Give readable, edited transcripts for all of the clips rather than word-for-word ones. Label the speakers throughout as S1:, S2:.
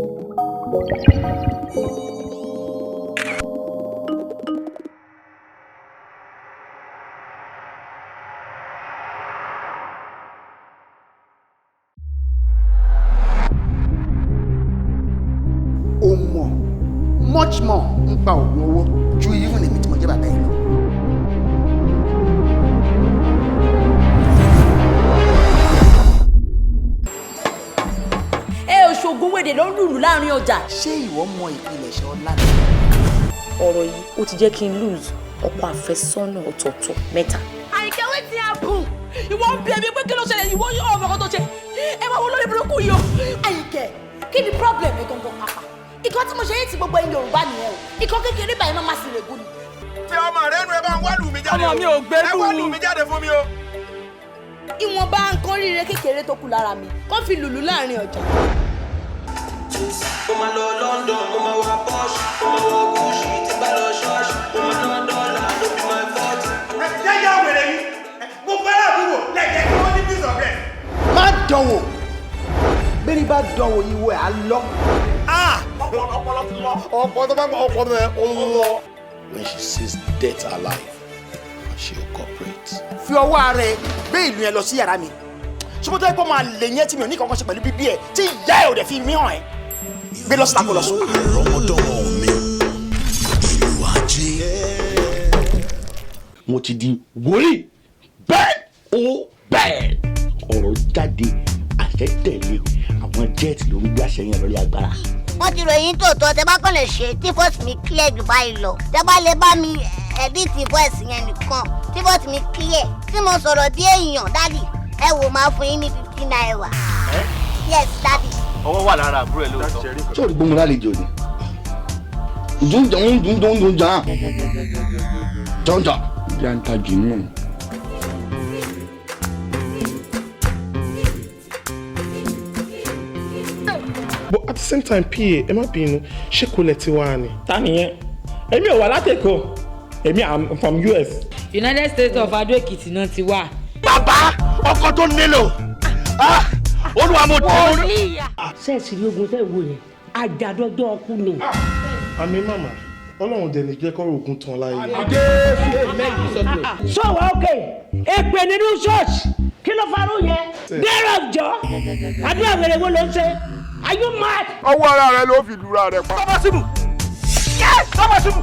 S1: O mọ̀ much more nípa oògùn owó ju even èmi tí mo jẹ́ bàbá ẹ lọ.
S2: Ẹ ò ṣoògùn wèrè ló ń lùlù láàrin ọjà.
S1: Ṣé ìwọ mọ ìpilẹ̀ṣẹ̀ ọlá mi?
S3: Ọ̀rọ̀ yìí, ó ti jẹ́ kí n lose ọkọ àfẹ́sọ́nà ọ̀tọ̀ọ̀tọ̀ mẹ́ta.
S2: Àyìnkẹ́, wetin happen? Ìwọ ń bí ẹbí pé kí ló ṣẹlẹ̀? Ìwọ ọmọ kan tó ṣe ẹ máa wọ lórí burúkú yìí o. Àyìnkẹ́, kí ni problem ẹ gangan pàpà? Ìkan tí mo ṣe yé ti gbogbo ẹ̀yin Yorùbá nìyẹn o. Ìkan kékeré báyìí máa ma sì règùn ni.
S4: Tí ọmọ rẹ nu, ẹ bá ń wá lù mí jáde.
S5: Ọmọ mi ò gbẹ́lú.
S4: Ẹ wá lù mí jáde fún mi o.
S2: Ìwọ̀nba nǹkan ríire kékeré tó kù lára mi kó fi lùlù láàrin ọjà.
S6: Mo máa lọ London, mo máa wá Porsche, mo máa wọ Gucci, tí bá lọ ṣọ́ọ̀ṣì, mo máa ná dọ́là, no be my fault.
S4: Jẹ́jẹ́ wèrè yìí, gbogbo ará àdúgbò lẹ́jẹ̀ kí wọ́n ní peace of rest.
S1: Má dánwò, bẹ́ẹ̀ni bá dánwò, ìwọ ẹ̀ á lọ.
S4: Ọpọlọ ti lọ. Ọpọlọ tó bá gbọ́ ọpọlọ ẹ ó lọ.
S7: When she sees death alive, she will cooperate.
S1: Fi ọwọ́ ara ẹ gbé ìlú yẹn lọ sí yàrá mi, ṣùgbọ́n tó yẹ kó máa lè yẹn tí mi ò ní kankan ṣe pẹ̀lú bíbí ẹ tí ìyá ẹ ò dẹ̀ fi mí hàn ẹ, gbé lọ síta kó lọ sùn.
S7: Àrọ́mọdọ́mọ mi, ìlú ajé.
S8: Mo ti di wòlíì bẹ́ẹ̀ ó bẹ́ẹ̀, ọ̀rọ̀ jáde, àṣẹ tẹ̀lé. Àwọn jet ló ń gbé àṣẹ yẹn lórí agbára.
S9: Wọ́n ti ròyìn tòótọ́. Tẹ bá kàn lè ṣe tí voice mi clear jù báyìí lọ, tẹ bá lè bá mi edit voice yẹn nìkan, tí voice mi clear, tí mo sọ̀rọ̀ bí èèyàn, daddy, ẹ wò, máa fún yín ní ₦50. Yes, daddy.
S5: Ọwọ́ wà lára àbúrò ẹ̀ lóòótọ́.
S8: Ṣé o rí gbóhùn lálejò ni? Dùn dùn dùn dùn dùn jà jọjọ yanta jù nù.
S10: But at the same time, pa, ẹ má bínú, ṣé kò lẹ ti wá ni?
S5: Ta nìyẹn? Èmi ò wá látẹ̀kọ̀, èmi am from US.
S3: United States of Adó Èkìtì náà ti wà.
S8: Bàbá ọkọ tó nílò, olúwa mo tẹ mo.
S11: Ṣẹ́ẹ̀sì rí ogun tẹ́ wò yẹn, àjàdọ́jọ́ ọkú ni.
S10: Àmì màmá, Ọlọ́run dẹ̀ ní jẹ́ kọ́rọ̀ ogun tán láyé.
S11: Sọ wá òkè èpè nínú ṣọ́ọ̀ṣì, kí ló farú yẹn? Bẹ́ẹ̀rẹ̀ jọ, àdúrà wèrè wo ló ń ṣe? Are you mad?
S4: Ọwọ́ ara rẹ ló fi lura rẹ pa.
S5: Tọ́mọ síbù, tọ́mọ síbù.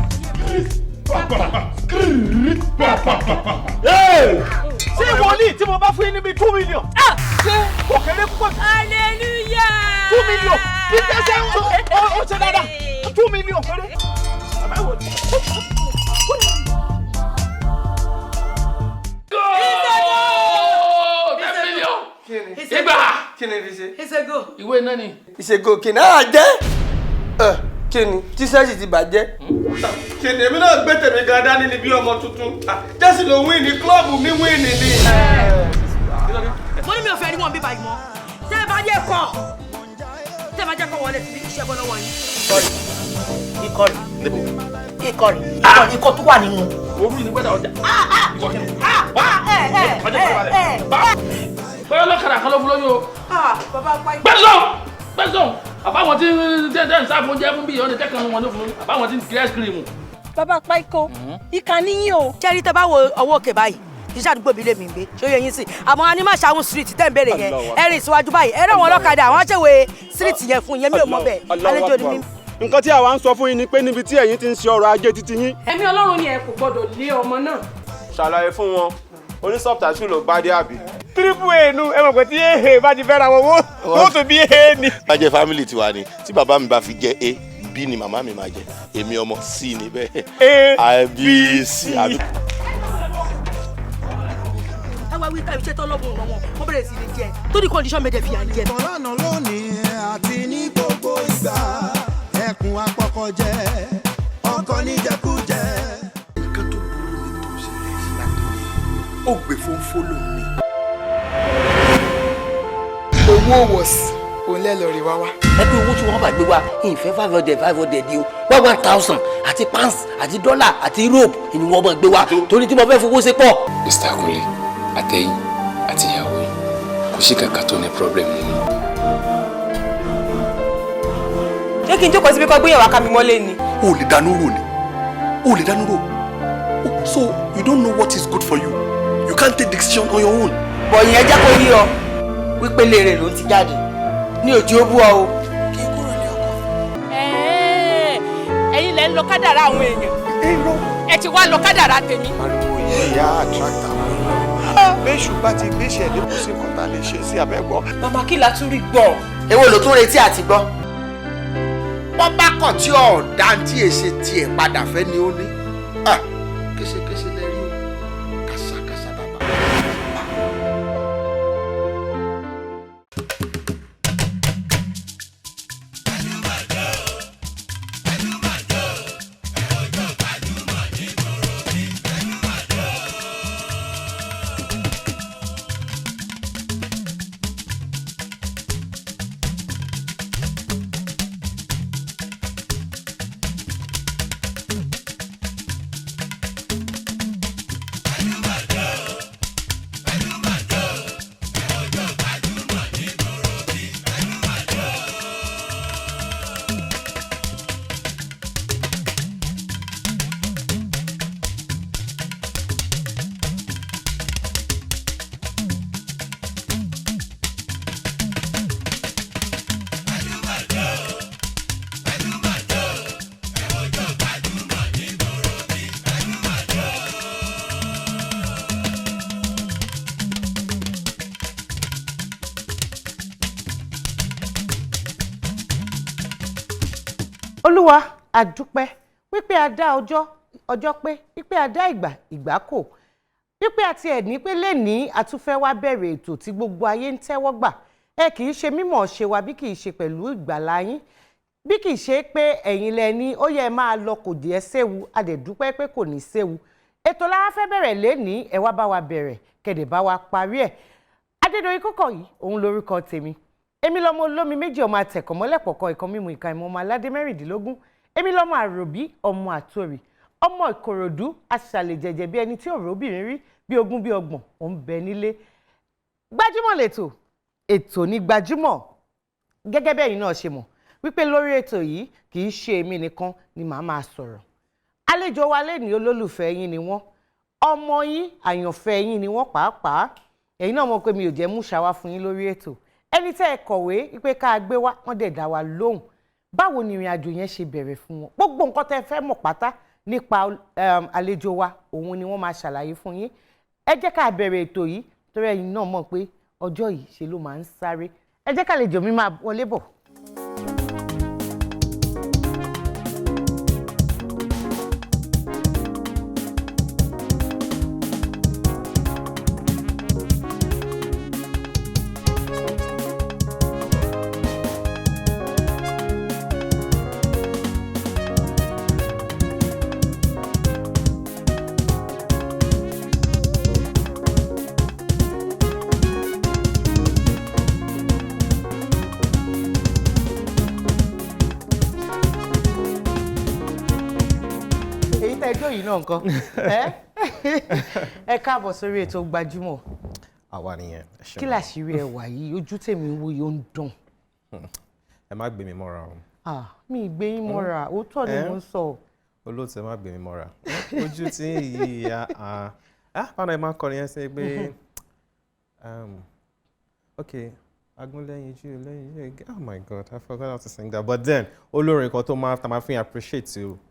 S5: Ṣé wòlíì tí mo bá fún yín níbi 2 million, ṣé kò kéré púpọ̀?
S2: Hallelujah.
S5: 2 million bí tẹ́sẹ̀ ó ṣe dáadáa, 2 million péré. 10 million. Ìgbà.
S6: Kí ni fi ṣe?
S2: Ìṣègùn.
S5: Ìwé náà ni.
S6: Ìṣègùn kìnnà á jẹ́ kí ni tíṣẹ́ẹ̀sì ti bàjẹ́. Kí ni èmi náà gbé tèmi gan dání ni bí ọmọ tuntun? Jẹ́sì ló win ní club mi, win ní ni.
S2: Mo ní mi ò fẹ́ rí wọn bí báyìí mọ́. Tẹ́ ẹ bá dé kọ́, tẹ́ ẹ bá jẹ́ kọ́ wọlé síbi iṣẹ́ bọ́ lọ́wọ́ yín. Ikọ̀ rẹ̀, ikọ̀ rẹ̀, ikọ̀ ikọ̀ tó wà nínú.
S5: Orú ni gbẹ́dà ọjà. Bọ́lá lọ́kàrà kan ló fún lóyún o. Gbẹ́sọ̀ gbẹ́sọ̀, àbáwọn tí tẹ́ ń sáfún jẹ́ fún bí ìyọ́nì tẹ́kàn wọn ló fún lóyún, àbáwọn tí ń kiri ice cream.
S2: Bàbá Páíkó, ìkà níyìn o. Jẹ́rí, tẹ́ bá wo ọwọ́ òkè báyìí, kì í ṣàdúgbò bí lèmi ń gbé, ṣó yẹ yín sí? Àmọ́ a ní má ṣàwọn street tẹ́ ń béèrè yẹn, ẹ rìn síwájú báyìí, ẹ rẹ̀ wọn ọlọ́kadà, àwọn aṣèwé street yẹn fún yẹn. Mi ò mọ̀ bẹ́ẹ̀, àlejò ni mí.
S4: Nǹkan tí àwa ń sọ fún yín ni pé níbi tí ẹ̀yin ti ń ṣe ọrọ̀ ajé títí yín.
S12: Ẹ̀mí Ọlọ́run ni ẹ kò gbọ́dọ̀ lé ọmọ náà.
S4: Ṣàlàyé fún wọn, onísọ̀tàṣù ló bá dé àbí. Triple A nu, ẹ mọ̀ pé tí AA bá ti fẹ́ra wọn, wọ́n tó bí A ni.
S7: Bá jẹ́ family tiwa ni, tí bàbá mi bá fi jẹ́ A, B ni màmá mi máa jẹ, èmi ọmọ C ni bẹ́ẹ̀.
S4: A.
S7: I B C àbí.
S2: Ẹ wá wí káyọ̀, iṣẹ́ tó lọ́bùn wọn, wọ́n bẹ̀rẹ̀ sí ní jẹ tó ní condition méjì fi à ń jẹ.
S13: Lánàá, lónìí àti ní gbogbo ìgbà, ẹkùn apọkọjẹ, ọkọ níjẹkújẹ.
S1: Nǹkan tó burú ni tó ṣẹlẹ̀ sí látọ̀rẹ́ ó gbé fónfó lòun ni.
S14: Owó wọ̀sí òun lẹ́lọ́ọ̀rì wá wá.
S15: Ẹ pé owó tí wọ́n bá gbé wá, ìfẹ́ 500 500 ni o, one one thousand àti pounds àti dollar àti europe ni wọ́n máa gbé wá, torí tí mo fẹ́ fowó ṣe pọ̀.
S16: Mr. Kunle, àtẹ̀yìn àti ìyàwó yìí, kò sí kankan tó ní problem nínú.
S17: kí n jókòó síbi kan gbéyàwó aká mi mọ́lé ni.
S8: O ò lè dánú rò ni, o ò lè dánú rò. So you don't know what is good for you. You can't take decision on your own.
S18: Bọ̀ yẹn jẹ́ kó yí ọ wípé léèrè ló ń ti jáde ní òjì ó bú ọ o.
S12: Ẹ̀yin lẹ ń lọ kádàrá àwọn èèyàn, ẹ ti wá lọ kádàrá tèmi.
S19: Ariwo yìí á attract àwọn èèyàn. Bẹ́ṣù bá ti gbéṣẹ̀ lé, kò sí nǹkan tá a lè ṣe sí abẹ́gbọ́.
S17: Màmá, kí la tún rí gbọ́?
S18: Èwo ló tún retí àti gbọ́?
S20: Wọ́n bá kọ̀ tí ọ̀dà tí èsè tiẹ̀ padà fẹ́ ni ó ní. Késekése lẹ rí o, kàṣàkàṣà bàbá.
S21: Olúwa, àdúpẹ́ wípé a dá ọjọ́, ọjọ́ pé, wípé a dá ìgbà, ìgbà kò, wípé àti ẹ̀ ní pé lẹ́ni àtúnfẹ́ wá bẹ̀rẹ̀ ètò tí gbogbo ayé ń tẹ́wọ́ gbà. Ẹ kì í ṣe mímọ̀ ṣe wa, bí kì í ṣe pẹ̀lú ìgbàlá yín, bí kì í ṣe pé ẹ̀yin lẹ ní ó yẹ máa lọ, kò dé séwu. A dẹ̀ dúpẹ́ pé kò ní séwu. Ètò la fẹ́ bẹ̀rẹ̀ lẹ́ni, ẹ wá bá wa bẹ̀rẹ̀, kẹ̀dẹ̀ bá wa parí ẹ̀. Adédoyin Kókọ̀yí òun lórúkọ tèmi. Èmi lọmọ olómi méjì, ọmọ àtẹ̀kọ̀mọ́lẹ̀pọ̀kọ ìkan mímu ìka ìmọ̀, ọmọ aládé 16. Èmi lọmọ àròbí, ọmọ àtòrì, ọmọ Ìkòròdú, aṣàlẹ̀ jẹ̀jẹ̀ bí ẹni tí òróbìnrin rí bí 20 bí 30 òun bẹ nílé. Gbajúmọ̀ lẹ́tọ̀, ètò ní gbajúmọ̀. Gẹ́gẹ́ bẹ́ẹ̀ yìí náà ṣe mọ̀ wípé lórí ètò yìí, kì í ṣe èmi nìkan ni màá máa sọ̀rọ̀. Àlejò wa lẹ́ni, olólùfẹ́ yín ni wọ́n, ọmọ yín, àyànfẹ́ yín ni wọ́n pàápàá. Ẹ̀yin náà mọ̀ pé mi ò jẹ́ mú ṣàwá fún yín lórí ètò. Ẹni tẹ́ ẹ kọ̀wé wípé ká gbé wá, wọ́n dẹ̀ dá wa lóhùn. Báwo ni ìrìn àjò yẹn ṣe bẹ̀rẹ̀ fún wọn? Gbogbo nǹkan tẹ́ ẹ fẹ́ mọ̀ pátá nípa àlejò wa, òun ni wọ́n máa ṣàlàyé fún yín. Ẹ jẹ́ ká bẹ̀rẹ̀ ètò yìí, torí ẹ̀yin náà mọ̀ pé ọjọ́ yìí ṣe ló máa ń sáré. Ẹ jẹ́ kálejò mi máa wọlé bọ̀. Èyí tẹ́ ẹjọ́ yìí náà nǹkan. Ẹ káàbọ̀ sórí ètò Gbajúmọ̀.
S22: Àwa nìyẹn. Ẹ ṣeun.
S21: Kí làṣírí ẹwà yìí? Ojú tèmi ń wo yìí, ó ń dùn.
S22: Ẹ má gbé mi mọ́ra o.
S21: Ah, mi ì gbé yín mọ́ra, òótọ́ ni mo ń sọ.
S22: Olóòtú, ẹ má gbé mi mọ́ra. Ojú tí ń yí ya, ah, báwo ni ẹ máa ń kọrin yẹn sí pé, ok, agúnlẹ́yìn jù lẹ́yìn jù, oh my God, I forgot how to sing that. But then olórin kan tó máa ta máa fi appreciate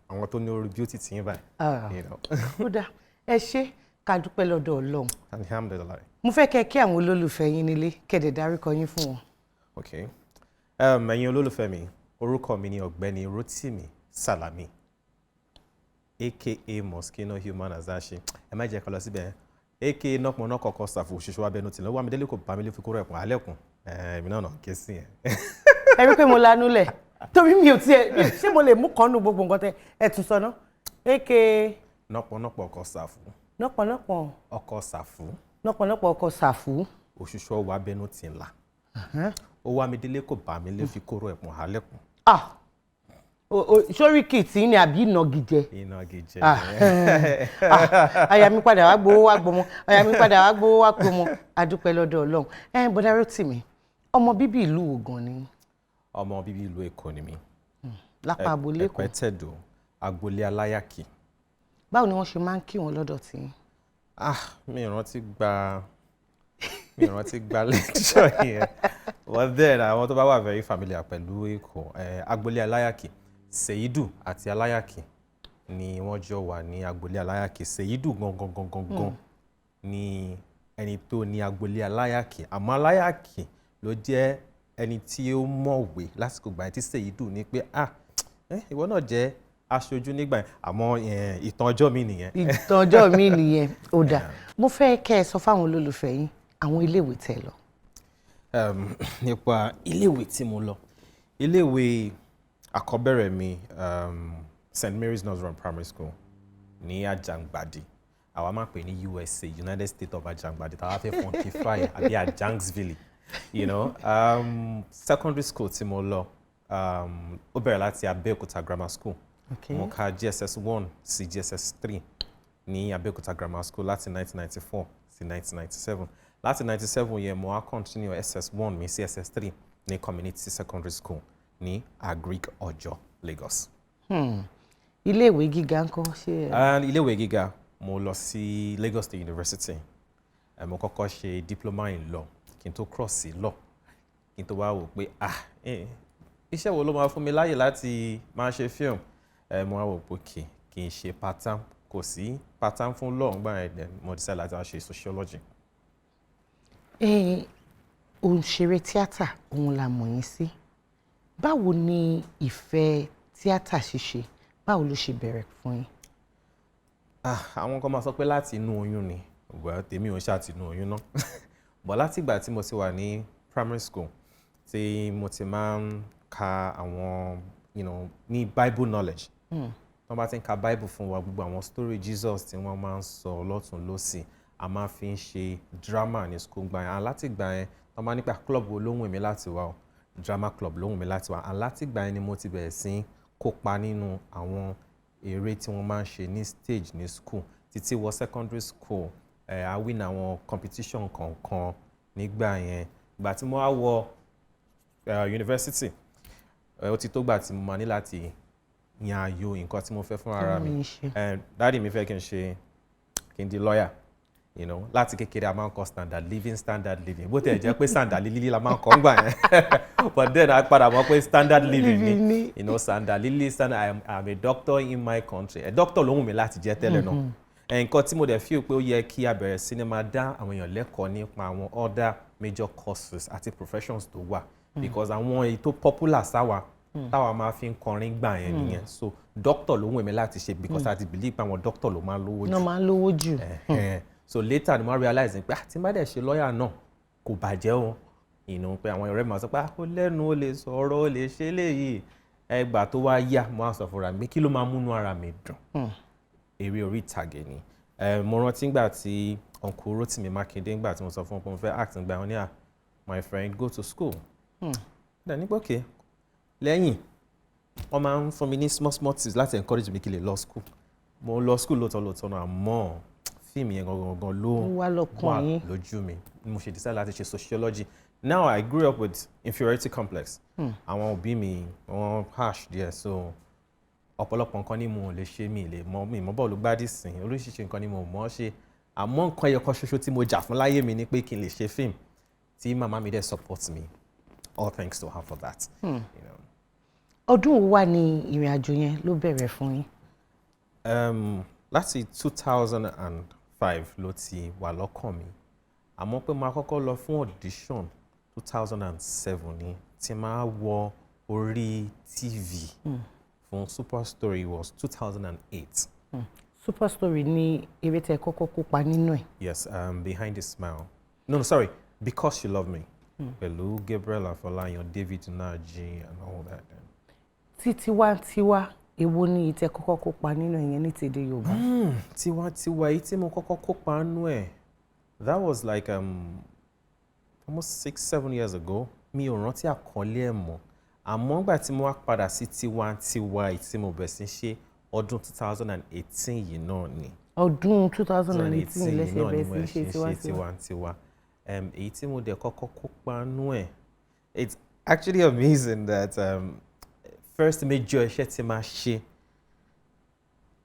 S22: àwọn tó ní orí beauty tí yín báyìí.
S21: Ah.
S22: You know.
S21: Ó dáa, ẹ ṣé, ká dúpẹ́ lọ́dọ̀ Ọlọ́run.
S22: Alhamdulilayi.
S21: Mo fẹ́ kẹ́ kí àwọn olólùfẹ́ yín nílé, kẹ́dẹ̀ dárúkọ yín fún wọn.
S22: Ok, ẹ̀yin olólùfẹ́ mi, orúkọ mi ni Ọ̀gbẹ́ni Rotimi Salami, aka Mosquito Human Azashi. Ẹ má jẹ́ ká lọ síbẹ̀, aka nọ́pọ̀ kọ̀ọ̀kan ṣàfù òṣìṣẹ́ wa bẹnu tìlẹ̀ wà mí délé kò bá mi lè fi kúrò ẹ̀kún alẹ́kùn èmi náà ké sí yẹn.
S21: Ẹ rí pé mo lanú lẹ̀ torí mi ò tiẹ̀ ṣé mo lè mú kan nu gbogbo nǹkan tẹ ẹ tún sọ ná, aka
S22: nọ́pọ̀ ọkọ̀ ṣàfù.
S21: Nọ́pọ̀nọ́pọ̀.
S22: Ọkọ̀ ṣàfù.
S21: Nọ́pọ̀nọ́pọ̀ ọkọ̀ ṣàfù.
S22: Òṣìṣẹ́ wa bẹnu tìlà ó wá mi délé kò bá mi lè fi kúrò ẹ̀kún alẹ́kùn.
S21: Ah, sórí kìtì ni àbí ìnagijẹ?
S22: Ìnagijẹ.
S21: Ah, ah, aya mi padà wá gbowó wá gbọmọ, aya mi padà wá gbowó wá gbọmọ. Adúpẹ́ lọ́dọ̀ Ọlọ́run. Ẹ bọ́dá Rótìmí, ọmọ bíbí ìlú wo gan ni?
S22: Ọmọ bíbí ìlú Èkó ni mí.
S21: Lápá agboolé Èkó.
S22: Ẹ̀pẹ́tẹ̀dó, agboolé Aláyàkí.
S21: Báwo ni wọ́n ṣe máa ń kí wọn lọ́dọ̀ tí yín?
S22: Ah, mi ò rántí gba lecture yẹn, but then àwọn tó bá wà very familiar pẹ̀lú Èkó, agboolé Aláyàkí, Sèyídù àti Aláyàkí ni wọ́n jọ wà ní agboolé Aláyàkí. Sèyídù gangan gangan gan ni ẹni tó ní agboolé Aláyàkí, àmọ́ Aláyàkí ló jẹ́ ẹni tí ó mọ̀wé lásìkò gbà yẹn tí Sèyídù ní pé, "Ah, ìwọ náà jẹ́ aṣojú nígbà yẹn." Àmọ́ ìtàn ọjọ́ mi nìyẹn.
S21: Ìtàn ọjọ́ mi nìyẹn. Ó dáa, mo fẹ́ kẹ́ ẹ sọ fáwọn olólùfẹ́ yín àwọn iléèwé tẹ́ ẹ lọ.
S22: Nípa iléèwé tí mo lọ, iléèwé àkọ́bẹ̀rẹ̀ mi, St Mary's Nursery and Primary School ní Ajangbadi. Àwa máa ń pè ní USA, United States of Ajangbadi, táwa fẹ́ funkify, àbí Ajangsville. Secondary school tí mo lọ, ó bẹ̀rẹ̀ láti Abẹ́òkúta Grammar School. Mo ka JSS 1 sí JSS 3 ní Abẹ́òkúta Grammar School láti 1994 sí 1997. Láti 97 yẹn, mo wá continue SS1 mi sí SS3 ní Community Secondary School ní Agric Ọjọ́, Lagos.
S21: Iléèwé gíga ńkọ́, ṣé ẹ?
S22: And iléèwé gíga, mo lọ sí Lagos State University. Mo kọ́kọ́ ṣe diploma in law kí n tó cross sí law, kí n tó wá wò pé, ah, iṣẹ́ wo ló máa fún mi láyè láti máa ṣe film? Mo wá wò pé kì í ṣe part time, kò sí part time fún law ńgbà yẹn. Then mo decide láti wá ṣe sociology.
S21: Òǹṣeré tíátà òun la mọ̀ yín sí. Báwo ni ìfẹ́ tíátà ṣíṣe, báwo ló ṣe bẹ̀rẹ̀ fún yín?
S22: Ah, àwọn kan máa sọ pé láti inú oyún ni. Well, tèmi ò ń ṣàti inú oyún náà, but láti ìgbà tí mo ti wà ní primary school tí mo ti máa ń ka àwọn ní Bible knowledge, tí wọ́n bá ti ń ka Bible fún wa, gbogbo àwọn story Jesus tí wọ́n máa ń sọ lọ́tún lọ́sì, a máa fi ń ṣe drama ní school gbà yẹn. And láti ìgbà yẹn, tí wọ́n bá nípa club wo ló wù mí láti wá o, drama club ló wù mí láti wá. And láti ìgbà yẹn ni mo ti bẹ̀rẹ̀ sí kópa nínú àwọn eré tí wọ́n máa ń ṣe ní stage ní school títí wọ secondary school. A win àwọn competition kọ̀ọ̀kan nígbà yẹn. Ìgbà tí mo wá wọ university, ó ti tó gbà tí mo máa ní láti yan àyò nǹkan tí mo fẹ́ fún ara mi. Daddy mi fẹ́ kí n ṣe, kí n di lawyer. Láti kékeré, a máa ń kọ "standard living, standard living", bó tẹ̀ jẹ́ pé standard lílí la máa ń kọ́ ńgbà yẹn, but then a padà mọ̀ pé standard living ni. Standard lílí, standard. I am a doctor in my country. Ẹ doctor ló wù mí láti jẹ́ tẹ́lẹ̀ náà. Nǹkan tí mo dẹ̀ feel pé ó yẹ kí a bẹ̀rẹ̀ sí ni máa dá àwọn èèyàn lẹ́kọ̀ọ́ nípa àwọn other major courses àti professions tó wà, because àwọn èyí tó popular sáwa táwa máa fi ń kọrin gbà yẹn nìyẹn. So doctor ló wù mí láti ṣe because a ti believe pé àwọn doctor ló máa ń lówó jù.
S21: Náà máa ń lówó jù.
S22: So later ni mo realize pé, ah, tí n bá dẹ̀ ṣe lọ́ọ̀yà náà, kò bàjẹ́ o. Pé àwọn ọ̀rẹ́ mi máa sọ pé, ah, ó lẹ́nu, ó lè sọ̀rọ̀, ó lè ṣe léyìí. Ẹgbà tó wá yá, mo á sọ fúnra mi, kí ló máa múnú ara mi dùn? Eré orí ìtàgé ni. Mo rántí ngbà tí Uncle Rotimi Makinde, ngbà tí mo sọ fún wọn pé mo fẹ́ act, ngbà wọn ní, "Ah, my friend, go to school." Dẹ̀ nígbà okay, lẹ́yìn wọ́n máa ń fún mi ní small small tips láti encourage mi kí n lè lọ school. Mo lọ school lóòótọ́ lóòótọ́ náà, àmọ́ fíìmù yẹn gangan gangan ló
S21: wà lọ́kàn yín.
S22: Lójú mi. Mo ṣe decide láti ṣe sociology. Now, I grew up with inferiority complex. Àwọn òbí mi, wọ́n harsh díẹ̀, so ọ̀pọ̀lọpọ̀ nǹkan ni mo lè ṣe, mi lè mọ, mi mọ bọ́ọ̀lù gbádìí sìn, oríṣiríṣi nǹkan ni mo mọ̀ ọ́ ṣe. Àmọ́ nǹkan ẹyọ kan ṣoṣo tí mo jà fún láyé mi ni pé kí n lè ṣe fíìmù, tí màmá mi dẹ̀ support me. All thanks to her for that.
S21: Ọdún wo wà ní ìrìn àjò yẹn ló bẹ̀rẹ̀ fún yín?
S22: Láti 2005 ló ti wà lọ́kàn mi, àmọ́ pé máa kọ́kọ́ lọ fún audition, 2007 ni tí máa wọ orí TV fún Super Story was 2008.
S21: Super Story ní eré tẹ́ kọ́kọ́ kópa nínú ẹ̀.
S22: Yes, Behind the Smile. No, sorry, Because You Love Me. Pẹ̀lú Gabriel Afọláyan, David Naji and all that.
S21: Tí Tiwantiwa, èwo ni ìtẹ́ kọ́kọ́ kópa nínú ẹ̀ yẹn ní tèdè Yorùbá?
S22: Tiwantiwa, èyí tí mo kọ́kọ́ kópa nínú ẹ̀, that was like almost 6, 7 years ago. Mi ò rántí àkọlé ẹ̀ mọ́. Àmọ́ ìgbà tí mo wá padà sí Tiwantiwa, èyí tí mo bẹ̀rẹ̀ sí ṣe, ọdún 2018 yìí náà ni.
S21: Ọdún 2018 lẹ́sẹ̀
S22: náà ni
S21: bẹ̀rẹ̀
S22: mo
S21: sí ṣe
S22: ṣe ṣe
S21: Tiwantiwa.
S22: Tiwantiwa. Èyí tí mo dẹ̀ kọ́kọ́ kópa nínú ẹ̀, it's actually amazing that First major iṣẹ́ tí máa ṣe,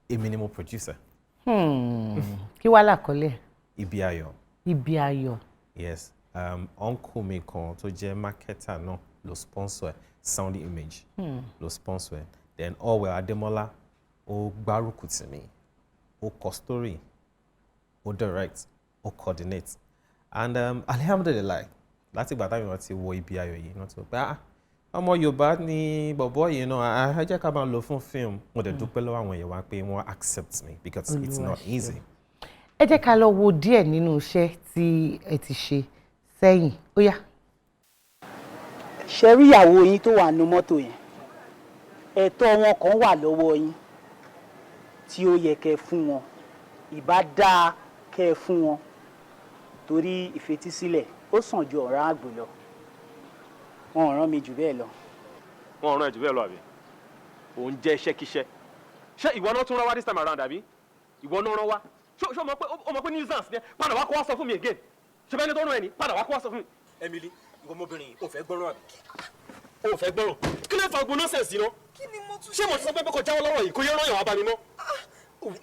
S22: èmi ni mo produce.
S21: Kí wàá làkọlé ẹ̀?
S22: Ibi Ayọ̀.
S21: Ibi Ayọ̀.
S22: Yes, uncle mi kan tó jẹ́ marketer náà ló sponsor ẹ̀, Sound Image ló sponsor ẹ̀. Then Allwell Ademola, ó gbárùkù tì mí, ó kọ story, ó direct, ó coordinate, and alhamdulillahi, láti ìgbà táwọn èèyàn ti wo Ibi Ayọ̀ yìí, wọ́n ti wò pé, "Ah, ọmọ Yorùbá ni bọ̀bọ́ yìí náà, ah, ẹ jẹ́ ká máa lò fún fíìmù." Mo dẹ̀ dúpẹ́ lọ́wọ́ àwọn èèyàn wa pé wọ́n accept me, because it's
S21: Olúwa
S22: not
S21: ṣeun.
S22: easy.
S21: Ẹ jẹ́ ká lọ wo díẹ̀ nínú iṣẹ́ tí ẹ ti ṣe sẹ́yìn. Ó yá.
S3: Ṣe rí ìyàwó yín tó wà nínú mọ́tò yẹn, ẹ̀tọ́ wọn kan wà lọ́wọ́ yín tí ó yẹ kẹ́ ẹ fún wọn. Ìbá dáa kẹ́ ẹ fún wọn, torí ìfetísílẹ̀ ó sàn ju ọ̀rá àgbò lọ. Wọn ò rán mi jù bẹ́ẹ̀ lọ.
S4: Wọn ò rán ẹ jù bẹ́ẹ̀ lọ, àbí? Òun jẹ́ iṣẹ́kíṣẹ́. Ṣé ìwọ náà tún rán wá this time around, àbí ìwọ náà rán wá? Ṣé o mọ̀ pé o mọ̀ pé nuisance ni ẹ? Padà wá kó wá sọ fún mi again. Ṣé bẹ́ẹ̀ ni tó rán ẹ ní? Padà wá kó wá sọ fún mi. Emily, ìwọ ọmọbìnrin yìí, o fẹ́ gbọ́ràn, àbí o fẹ́ gbọ́ràn? Kí ló ń fa ogun nonsense yìí ná? Ṣé mo ti sọ pé kò jáwọ́ lọ́rọ̀ yìí, kò yẹ rán yàn wá bá mi mọ́?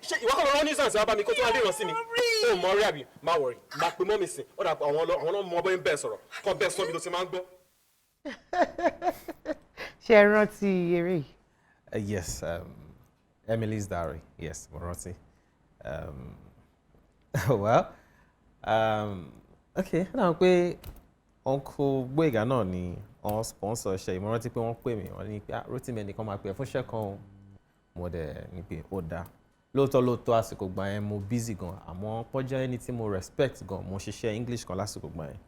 S4: Ṣé ìwọ kọ́ lọ rán nuisance wá bá mi kó tó wá dé ìràn sí mi? O mọ̀ rí, àbí? Má worry, má pe mọ́ mi sìn. Ó dà, àwọn náà mọ bóyá ń bẹ́ẹ̀ sọ̀rọ̀ kọ́ bẹ́ẹ̀ sọ bí tó ti máa ń gbọ́.
S21: Ṣé ẹ rántí eré yìí?
S22: Yes, Emily's Diary. Yes, mo rántí. Well, okay, ó dàbí pé Uncle Gbóyèga náà ni wọ́n sponsor iṣẹ́ yìí. Mo rántí pé wọ́n pè mí, wọ́n ní pé, "Ah, Rótìmí, ẹnìkan máa pè ẹ́ fún iṣẹ́ kan o." Mo dẹ̀ ní pé ó dáa. Lóòótọ́ lóòótọ́, àsìkò gbà yẹn mo busy gan, àmọ́ pọ́jọ́ ẹni tí mo respect gan, mo ṣiṣẹ́ English kan lásìkò gbà yẹn.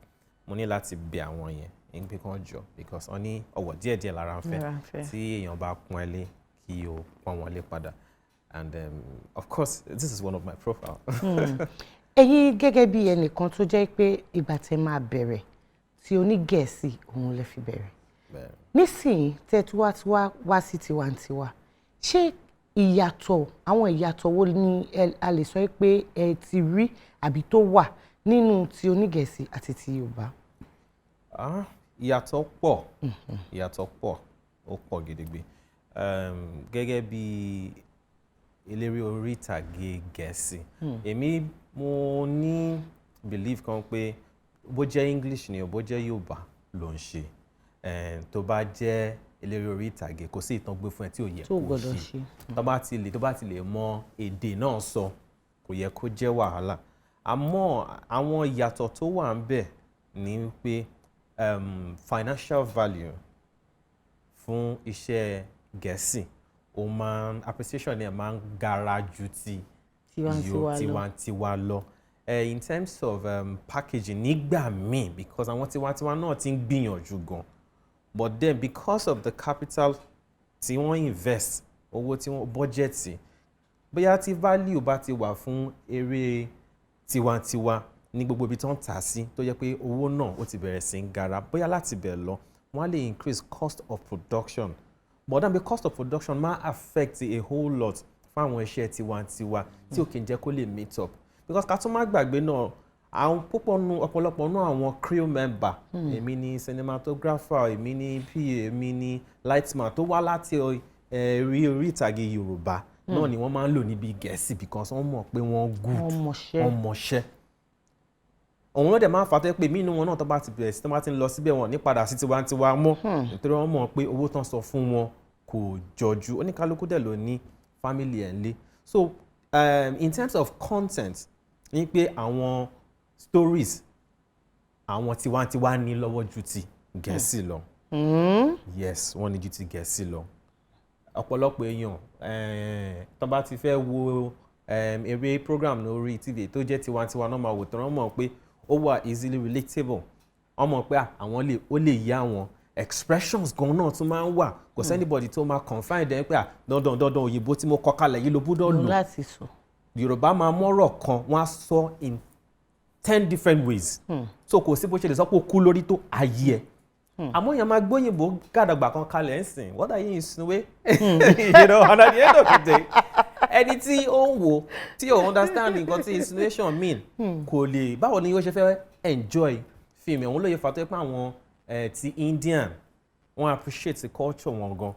S22: Mo ní láti bẹ àwọn yẹn ní pé kán jọ, because wọ́n ní ọ̀wọ̀ díẹ̀díẹ̀ lára ń fẹ́.
S21: Lára ń fẹ́.
S22: Tí èèyàn bá pọ́n ẹ lé, kí o pọ́n wọn lé padà. And of course, this is one of my profile.
S21: Ẹ̀yin gẹ́gẹ́ bí ẹnìkan tó jẹ́ pé ìgbà tẹ́ máa bẹ̀rẹ̀ tí onígẹ̀ẹ́sì òun lè fi bẹ̀rẹ̀, nísìnyí tẹ́ tí wá wá sí tiwantiwa, ṣé ìyàtọ̀, àwọn ìyàtọ̀ wo ni a lè sọ pé ẹ ti rí àbí tó wà nínú ti onígẹ̀ẹ́sì àti ti Yorùbá?
S22: Ah, ìyàtọ̀ pọ̀, ìyàtọ̀ pọ̀, ó pọ̀ gidigbe. Gẹ́gẹ́ bí eléré orí ìtàgé Gẹ̀ẹ́sì, èmi mo ní belief kan pé bó jẹ́ English ni o, bó jẹ́ Yorùbá ló ń ṣe, tó bá jẹ́ eléré orí ìtàgé, kò sí ìtàn gbé fún ẹ tí ò yẹ
S21: tó
S22: kó
S21: gbọ́dọ̀
S22: ṣe.
S21: Ṣe.
S22: Tó bá ti lè mọ èdè náà sọ, kò yẹ kó jẹ́ wàhálà. Àmọ́ àwọn ìyàtọ̀ tó wà ń bẹ̀ ni pé financial value fún iṣẹ́ Gẹ̀ẹ́sì, ó máa ń appreciation ẹ̀ máa ń gara ju ti
S21: tiwantiwa lọ.
S22: Tiwantiwa lọ. In terms of packaging nígbà míì, because àwọn tiwantiwa náà ti ń gbìyànjú gan, but then because of the capital tí wọ́n invest, owó tí wọ́n budget, bóyá tí value bá ti wà fún eré tiwantiwa ní gbogbo ibi tí wọ́n tà sí, tó jẹ́ pé owó náà ó ti bẹ̀rẹ̀ sí ń gara, bóyá láti bẹ̀ lọ, wọ́n á lè increase cost of production. But then the cost of production máa affect a whole lot fún àwọn iṣẹ́ tiwantiwa tí ò kì í jẹ́ kó lè meet up, because ká tún má gbàgbé náà, àwọn púpọ̀ nu, ọ̀pọ̀lọpọ̀ nú àwọn crew member, èmi ni cinematographer, èmi ni PA, èmi ni lightman, tó wá láti rí orí ìtàgé Yorùbá náà ni wọ́n máa ń lò níbi Gẹ̀ẹ́sì, because wọ́n mọ̀ pé wọ́n good.
S21: Wọ́n mọṣẹ́.
S22: Wọ́n mọṣẹ́. Òun ló dẹ̀ máa ń fà á tó jẹ́ pé mí inú wọn náà, tó bá ti bẹ̀rẹ̀ sí, tó bá ti ń lọ síbẹ̀, wọn ní padà sí tiwantiwa mọ́, nítorí wọ́n mọ̀ pé owó tán sọ fún wọn kò jọjú. Oníkálukú dẹ̀ ló ní family ẹ̀ ń lé. So in terms of content, ní pé àwọn stories àwọn tiwantiwa ní lọ́wọ́ ju ti Gẹ̀ẹ́sì lọ. Yes, wọ́n ní ju ti Gẹ̀ẹ́sì lọ. Ọ̀pọ̀lọpọ̀ èèyàn, tó bá ti fẹ́ wo eré program lórí TV tó jẹ́ tiwantiwa náà máa wò, tó wọ́n mọ̀ pé ó wà easily relatable. Wọ́n mọ̀ pé, ah, àwọn lè, ó lè yá wọn. Expressions gan náà tún máa ń wà. Kò sí anybody tó máa confine dẹ́n pé, ah, dandan dandan, òyìnbó tí mo kọ kalẹ̀ yìí ló gbọ́dọ̀ lò.
S21: Láti sọ.
S22: Yorùbá máa mọ́rọ̀ kan, wọ́n á sọ in 10 different ways. So kò sí bó ṣe lè sọ pé ó kú lórí tó ayé ẹ̀. Àmọ́ èèyàn máa gbóyìnbó gàdàgbà kan kalẹ̀ ń sìn, what are you insinuate? And at the end of the day, ẹni tí ó ń wò, tí ò understand nǹkan tí insinuation mean, kò lè, báwo ni ó ṣe fẹ́ enjoy fíìmù? Òun ló yẹ fà tó yẹ pé àwọn ti Indian, wọ́n appreciate the culture wọn gan.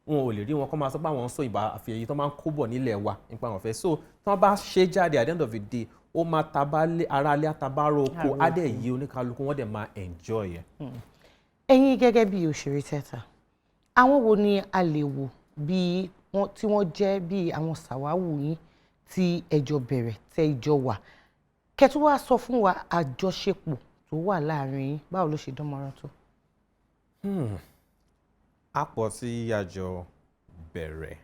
S22: Wọn ò lè rí wọn kọ́ máa sọ pé àwọn ń sọ ìbá, àfi èyí tó máa ń kó bọ̀ nílẹ̀ wa nípa àwọn fẹ́. So tí wọ́n bá ṣe jáde, at the end of the day, ó máa tabá ara lé, àtàbárò oko, á dẹ̀ yí oníkálukú, wọ́n dẹ̀ máa enjoy ẹ̀.
S21: Ẹ̀yin gẹ́gẹ́ bí òṣèré tíátà, àwọn wo ni a lè wò bí wọ́n tí wọ́n jẹ́ bí àwọn sàwáwù yín tí ẹjọ́ bẹ̀rẹ̀, tẹ́ ìjọ wà, kẹ́tù wá sọ fún wa àjọṣepọ̀ tó wà láàrin yín, báwo ló ṣe dán mọ́rán tó?
S22: A pọ̀ tí a jọ bẹ̀rẹ̀.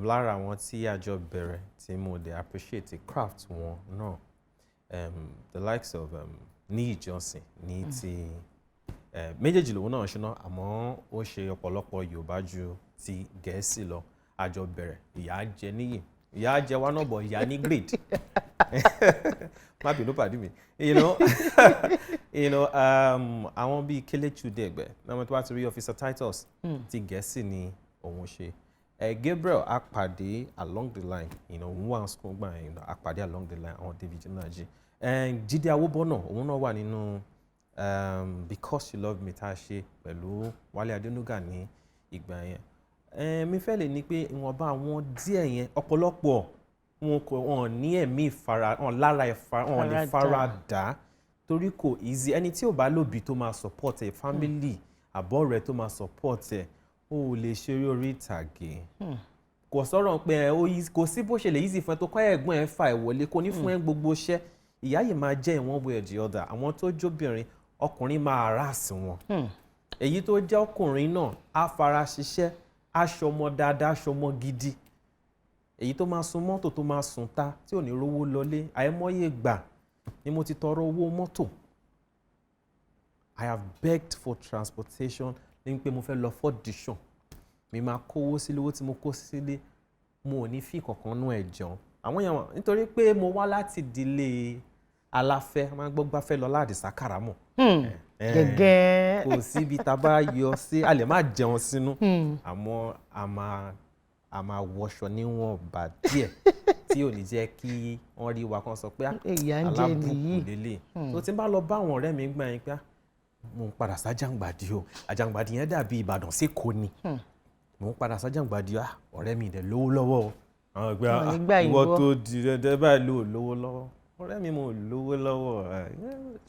S22: Lára àwọn tí a jọ bẹ̀rẹ̀ tí mo dẹ̀ appreciate the craft wọn náà, the likes of Níyì Johnson ní ti méjèèjì lòun náà ṣe náà, àmọ́ ó ṣe ọ̀pọ̀lọpọ̀ Yorùbá ju ti Gẹ̀ẹ́sì lọ. A jọ bẹ̀rẹ̀, ìyá jẹ Níyì, ìyá jẹ wá náà bọ̀, ìyá ní grade, má bínú pàdé mi. Àwọn bíi Kelechi Udegbe náà, tó bá ti rí Officer Titus, ti Gẹ̀ẹ́sì ni òun ṣe. Gabriel, a pàdé along the line, òun wà ní school gbà yẹn, a pàdé along the line. Àwọn David Nnaji, Jídé Awóbọ́nà, òun náà wà nínú Because You Love Me tá a ṣe pẹ̀lú Wálé Adénúgà ní ìgbà yẹn. Mi fẹ́ lè ní pé ìwọ̀nba àwọn díẹ̀ yẹn, ọ̀pọ̀lọpọ̀ wọn kò, wọn ní ẹ̀mí ìfara wọn lára ìfara wọn lè fara dà, torí kò easy. Ẹni tí ò bá lóbi tó máa support ẹ, family àbọ̀ rẹ̀ tó máa support ẹ, ó lè ṣeré orí ìtàgé. Kò sọ̀rọ̀ pé ẹ ó easy, kò sí bó ṣe lè easy fún ẹ tó kọ́ ẹ̀gbọ́n ẹ fà ẹ̀ wọlé, kò ní fún ẹ gbogbo iṣẹ́. Ìyá yìí máa jẹ́ in one way or the other. Àwọn tó jóbìnrin, ọkùnrin máa harass wọn. Èyí tó jẹ́ ọkùnrin náà á fara ṣiṣẹ́, á ṣọmọ dáadáa, ṣọmọ gidi, èyí tó máa sun mọ́tò, tó máa sùn ta, tí ò ní rówó lọlé. Àìmọye gbà ni mo ti tọrọ owó mọ́tò. I have begged for transportation ní pé mo fẹ́ lọ for audition. Mi máa kówó sílé, owó tí mo kó sílé, mo ò ní fi kankan nú ẹ̀ jẹun. Àwọn èèyàn, nítorí pé mo wá láti ìdílé aláfẹ́, máa ń gbọ́ gbáfẹ́ lọ láàdìsá kàrámọ̀.
S21: Gẹ́gẹ́.
S22: Kò síbi tá a bá yọ sí, a lè má jẹun sínú, àmọ́ a máa wọṣọ níwọ̀nba díẹ̀ tí ò ní jẹ́ kí wọ́n rí wa kán sọ pé
S21: Ìyà ń jẹ
S22: alábùkù
S21: nìyí.
S22: lélẹ̀. Tó tí n bá lọ bá àwọn ọ̀rẹ́ mi gbà yín pé, "Ah, mo ń padà sájàngbàdì o." Àjàngbàdì yẹn dàbí Ìbàdàn sékòó ni. Mo ń padà sájàngbàdì o. "Ah, ọ̀rẹ́ mi dẹ̀ lówó lọ́wọ́ o." Àwọn ìgbà,
S21: Wọn ò ní gbà yín
S22: ìwọ
S21: gbọ́.
S22: tó di dẹ́dẹ́ báyìí ló lówó lọ́wọ́. Ọ̀rẹ́ mi, mo lówó lọ́wọ́,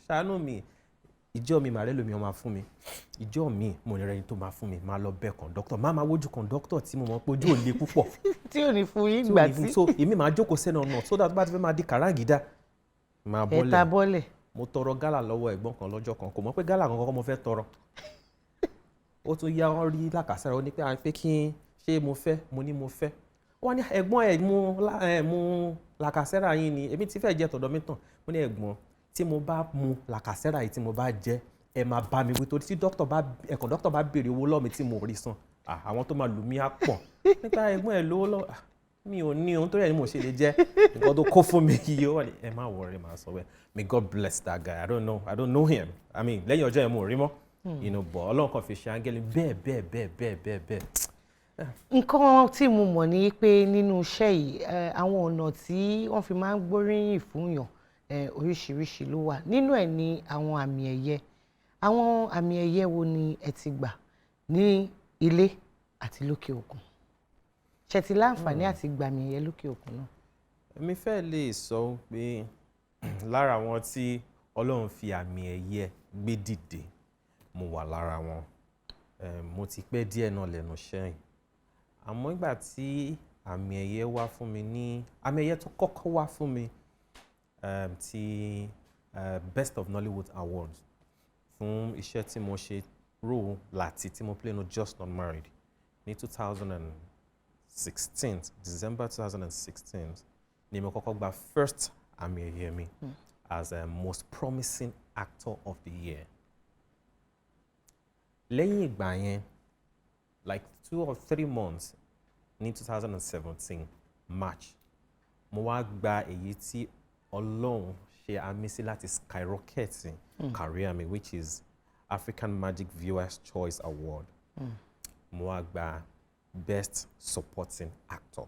S22: ṣàánú mi. Ìjọ mi màrẹ́ lómi ọmọ fún mi, ìjọ mi mo ní rẹni tó máa fún mi, máa lọ bẹ kọ̀ǹdọ́tọ̀, máa máa wojú kọ̀ǹdọ́tọ̀ tí mo mọ̀ pé ojú ò le púpọ̀,
S21: tí ò ní fún yín
S22: tí ò
S21: gbà
S22: ní fún
S21: tí
S22: so èmi máa jókòó sẹ́nu ọ̀nà, so that tó bá ti fẹ́ máa di kàráǹgídá, máa
S21: ẹ ta
S22: bọ́lẹ̀.
S21: Bọ́lẹ̀.
S22: Mo tọrọ gálà lọ́wọ́ ẹ̀gbọ́n kan lọ́jọ́ kan, kò mọ̀ pé gálà kankan mo fẹ́ tọrọ. Ó tún yá, wọn rí làkàsára, ó ní pé à ń pé kí n ṣé mo fẹ́, mo ní mo fẹ́. Wọ́n ní ẹ̀gbọ́n ẹ̀ mú ẹ̀ mú làkàsára yín ni, èmi ti fẹ́ jẹ tọ̀dọ̀ mi tàn. Mo ní ẹ̀gbọ́n, tí mo bá mu làkàsára yìí, tí mo bá jẹ, ẹ máa bá mi wí, torí tí dókítà bá ẹ̀kọ́, dókítà bá béèrè owó lọ́ọ̀ mi tí mo rí san, àwọn tó máa lù mí á pọ̀. Nípa ẹ̀gbọ́n ẹ̀ lówó lọ́wọ́, mi ò ní ohun tó rẹ̀ ni mo ṣe lè jẹ́ nǹkan tó kó fún mi yìí. Ó wà ní ẹ má worry, màá sọ bẹ́ẹ̀. May God bless that guy. I don't know, I don't know him. I mean, lẹ́yìn ọjọ́ yẹn, mo ò rí mọ́ but Ọlọ́run kan fi ṣe áńgẹ́lì bẹ́ẹ̀ bẹ́ẹ̀ bẹ́ẹ̀ bẹ́ẹ̀ bẹ́ẹ̀ bẹ́ẹ̀.
S21: Nǹkan tí mo mọ̀ ni pé nínú iṣẹ́ yìí, àwọn ọ̀nà tí wọ́n fi máa ń gbóríyìn fún yàn, oríṣiríṣi ló wà. Nínú ẹ̀ ni àwọn àmì ẹ̀yẹ. Àwọn àmì ẹ̀yẹ wo ni ẹ ti gbà ní ilé àti lókè òkun? Ṣe ti láǹfààní àti gbà àmì ẹ̀yẹ lókè òkun náà?
S22: Èmi fẹ́ lè sọ pé lára àwọn tí Ọlọ́run fi àmì ẹ̀yẹ gbé dìde, mo wà lára wọn. Mo ti pẹ́ díẹ̀ náà lẹ́nu iṣẹ́ yìí, àmọ́ ìgbà tí àmì ẹ̀yẹ wá fún mi, ní àmì ẹ̀yẹ tó kọ́kọ́ wá fún mi, ti Best of Nollywood Awards fún iṣẹ́ tí mo ṣe, role Láti tí mo play no Just Not Married ní 2016, December 2016, ni mo kọ́kọ́ gba first àmì ẹ̀yẹ mi as a most promising actor of the year. Lẹ́yìn ìgbà yẹn, like 2 or 3 months, ní 2017 March, mo wá gba èyí tí Ọlọ́run ṣe àmì sí láti skyrocket career mi, which is African Magic Viewers Choice Award. Mo wá gba best supporting actor.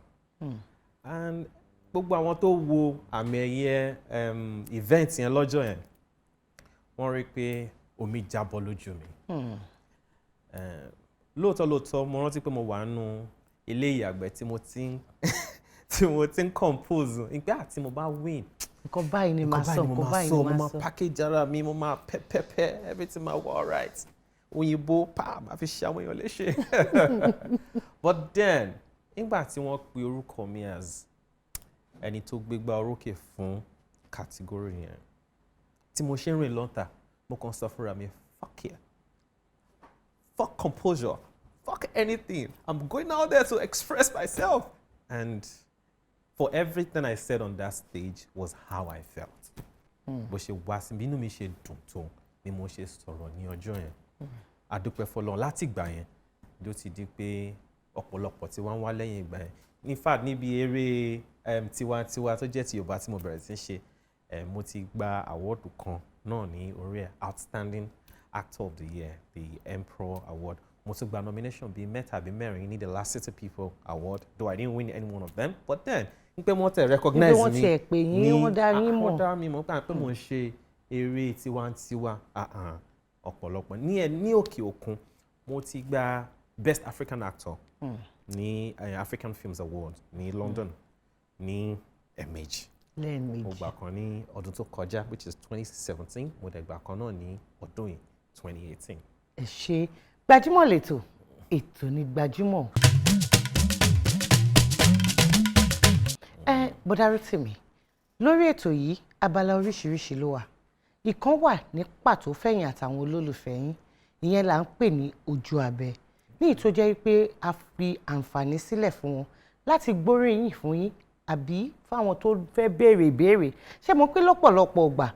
S22: And gbogbo àwọn tó wo àmì ẹ̀yẹ event yẹn lọ́jọ́ yẹn, wọ́n rí i pé omi jábọ́ lójú mi. Lóòótọ́ lóòótọ́, mo rántí pé mo wà nínú ilé ìyàgbẹ́ tí mo ti ń compose ìgbà tí mo bá win,
S21: nǹkan báyìí ni màá
S22: nǹkan
S21: sọ,
S22: báyìí ni mo
S21: nǹkan
S22: máa
S21: báyìí
S22: sọ,
S21: ni
S22: mo
S21: màá
S22: máa
S21: sọ.
S22: package ara mi, mo máa pẹ́pẹ́pẹ́, everything máa wà alright, òyìnbó pa máa fi ṣe àwọn èèyàn léṣe. But then, nígbà tí wọ́n pe orúkọ mi as ẹni tó gbégbá orókè fún category yẹn, tí mo ṣe ń rìn lọ́ntà, mo kàn sọ fúnra mi, "Fuck yeah, fuck composure, fuck anything, I'm going out there to express myself." And for everything I said on that stage was how I felt. Bó ṣe wá sí mi, inú mi ṣe dùn tó ni mo ṣe sọ̀rọ̀ ní ọjọ́ yẹn. A dúpẹ́ fọlọ́run, láti ìgbà yẹn ló ti di pé ọ̀pọ̀lọpọ̀ tí wọ́n ń wá lẹ́yìn ìgbà yẹn. In fact, níbi eré tiwantiwa tó jẹ́ ti Yorùbá tí mo bẹ̀rẹ̀ sí í ṣe, mo ti gba award kan náà ní orí ẹ̀, Outstanding Actor of the Year, the Emperor Award. Mo tún gba nomination bíi mẹ́ta àbí mẹ́rin ní the Last City People Award, though I didn't win any one of them, but then n pé wọ́n tẹ̀ recognize
S21: wọ́n
S22: mi
S21: tiẹ̀ pè yín, wọ́n dá yín mọ̀.
S22: Wọ́n dá mi mọ̀ pé mo ń ṣe eré tiwantiwa. Ọ̀pọ̀lọpọ̀ ní ẹ ní òkè òkun, mo ti gba Best African Actor ní African Films Award ní London ní ẹ̀ẹ̀mejì.
S21: Lẹ́ẹ̀mejì.
S22: Mo gbà kan ní ọdún tó kọjá, which is 2017. Mo dẹ̀ gbà kan náà ní ọdún yìí, 2018.
S21: Ẹ ṣe. Gbajúmọ̀ lẹ́tọ̀, ètò ní Gbajúmọ̀. Ẹ bọ́dá Rótìmí, lórí ètò yìí, abala oríṣiríṣi ló wà. Ìkan wà ní pàtó fẹ̀yìn àtàwọn olólùfẹ́ yín, ìyẹn là ń pè ní ojú abẹ, ní ìtó jẹ́ pé a fi àǹfààní sílẹ̀ fún wọn láti gbóríyìn fún yín àbí fáwọn tó fẹ́ béèrè ìbéèrè. Ṣé mo pé lọ́pọ̀lọpọ̀ ọgbà,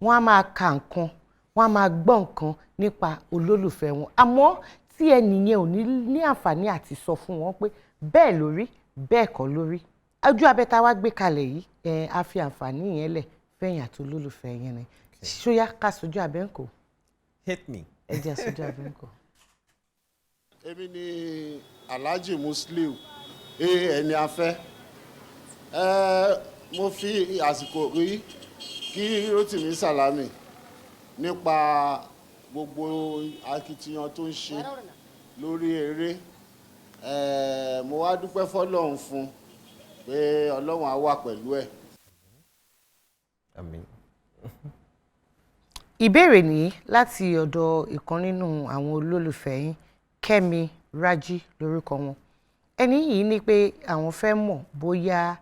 S21: wọ́n á máa ka nǹkan, wọ́n á máa gbọ́ nǹkan nípa olólùfẹ́ wọn, àmọ́ tí ẹnìyẹn ò ní ní àǹfààní àti sọ fún wọn pé bẹ́ẹ̀ lórí, bẹ́ẹ̀ kọ́ lórí. Ojú abẹ tá a wá gbé kalẹ̀ yìí, ẹ á fi àǹfààní yẹn lẹ̀ fẹ̀yìn àti olólùfẹ́ yẹn ni. Ṣóyá, ká sojú abẹ ń kò?
S22: Hit me.
S21: Ẹ jẹ́ sojú abẹ ń kò.
S9: Èmi ni Alhaji Musliu ẹni afẹ́. Ẹ mo fi àsìkò rí kí Rotimi Salami nípa gbogbo akitiyan tó ń ṣe lórí eré. Ẹ mo wá dúpẹ́ fọ́lọ́run fún pé Ọlọ́run á wà pẹ̀lú ẹ̀.
S22: Àmín.
S21: Ìbéèrè nìyí láti ọ̀dọ̀ ìkan nínú àwọn olólùfẹ́ yín, Kẹ́mi Rájí lórúkọ wọn. Ẹni yìí ní pé àwọn fẹ́ mọ̀ bóyá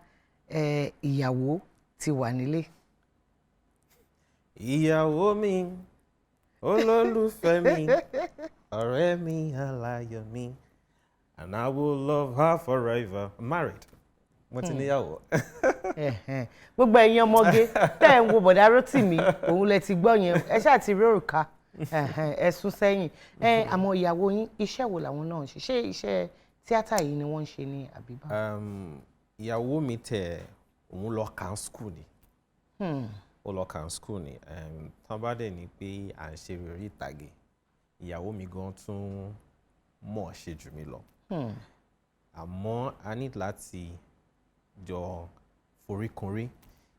S21: ìyàwó ti wà nílé.
S22: Ìyàwó mi, olólùfẹ́ mi, ọ̀rẹ́ mi, aláyọ̀ mi, and I will love her forever. I'm married. Mo ti níyàwó.
S21: Ẹ̀hẹ̀n. Gbogbo ẹ̀yin ọmọge tẹ́ ẹ̀ ń wo bọ̀dá Rótìmí, òun lẹ ti gbọ́ yẹn. Ẹ ṣáà ti rí òrùka. Ẹ̀hẹ̀n, ẹ sún sẹ́yìn ẹ. Àmọ́ ìyàwó yín, iṣẹ́ wo làwọn náà ń ṣe? Ṣé iṣẹ́ tíátà yìí ni wọ́n ń ṣe ní àbí báwo?
S22: Ìyàwó mi tẹ̀, òun lọ kàn school ni. Ó lọ kàn school ni. Tán bá dẹ̀ ní pé à ń ṣe orí ìtàgé, ìyàwó mi gan tún mọ̀ ṣe jù mí lọ. Àmọ́ a ní láti jọ foríkonrí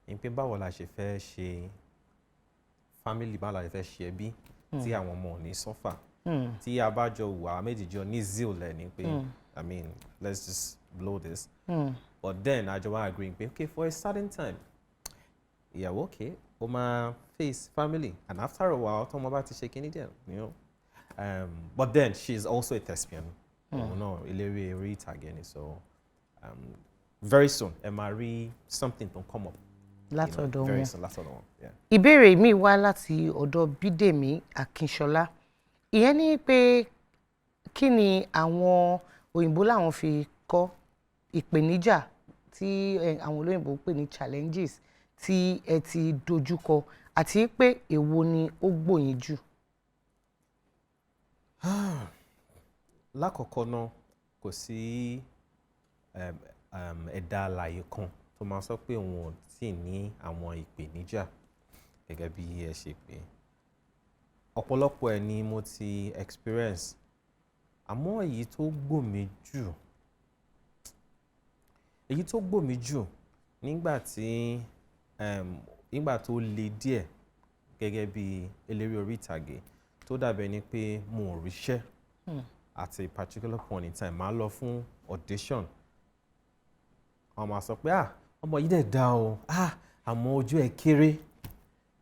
S22: ní pé báwo la ṣe fẹ́ ṣe family, báwo la ṣe fẹ́ ṣe ẹbí tí àwọn ọmọ ò ní suffer. Tí a bá jọ wà, méjì jọ ní zeal ẹ̀ ní pé, I mean, let's just blow this. But then a jọ wá agree pé okay, for a certain time, ìyàwó, okay, ó máa face family, and after a while, tọmọ bá ti ṣe kíní díẹ̀. But then she is also a thespian. Òun náà eléré orí ìtàgé ni, so very soon ẹ máa rí something to come up
S21: látọ̀dọ̀
S22: very
S21: wọn.
S22: soon látọ̀dọ̀ wọn, yeah.
S21: Ìbéèrè mi wá láti ọ̀dọ̀ Bídèmí Akínṣọlá. Ìyẹn ní pé kí ni àwọn òyìnbó làwọn fi kọ́ ìpèníjà tí àwọn olóyìnbó ń pè ní challenges tí ẹ ti dojúkọ, àti pé èwo ni ó gbòyìn jù?
S22: Lákọ̀ọ́kọ́ náà, kò sí ẹ̀dá alààyè kan tó máa sọ pé òun ò tíì ní àwọn ìpèníjà gẹ́gẹ́ bí ẹ ṣe pé. Ọ̀pọ̀lọpọ̀ ẹ̀ ni mo ti experience, àmọ́ èyí tó gbò mí jù nígbà tó le díẹ̀ gẹ́gẹ́ bí eléré orí ìtàgé, tó dàbí ẹni pé mo ò ríṣẹ́. At a particular point in time, màá lọ fún audition, àwọn máa sọ pé, "Ah, ọmọ yìí dẹ̀ dá o, ah, àmọ́ ojú ẹ̀ kéré,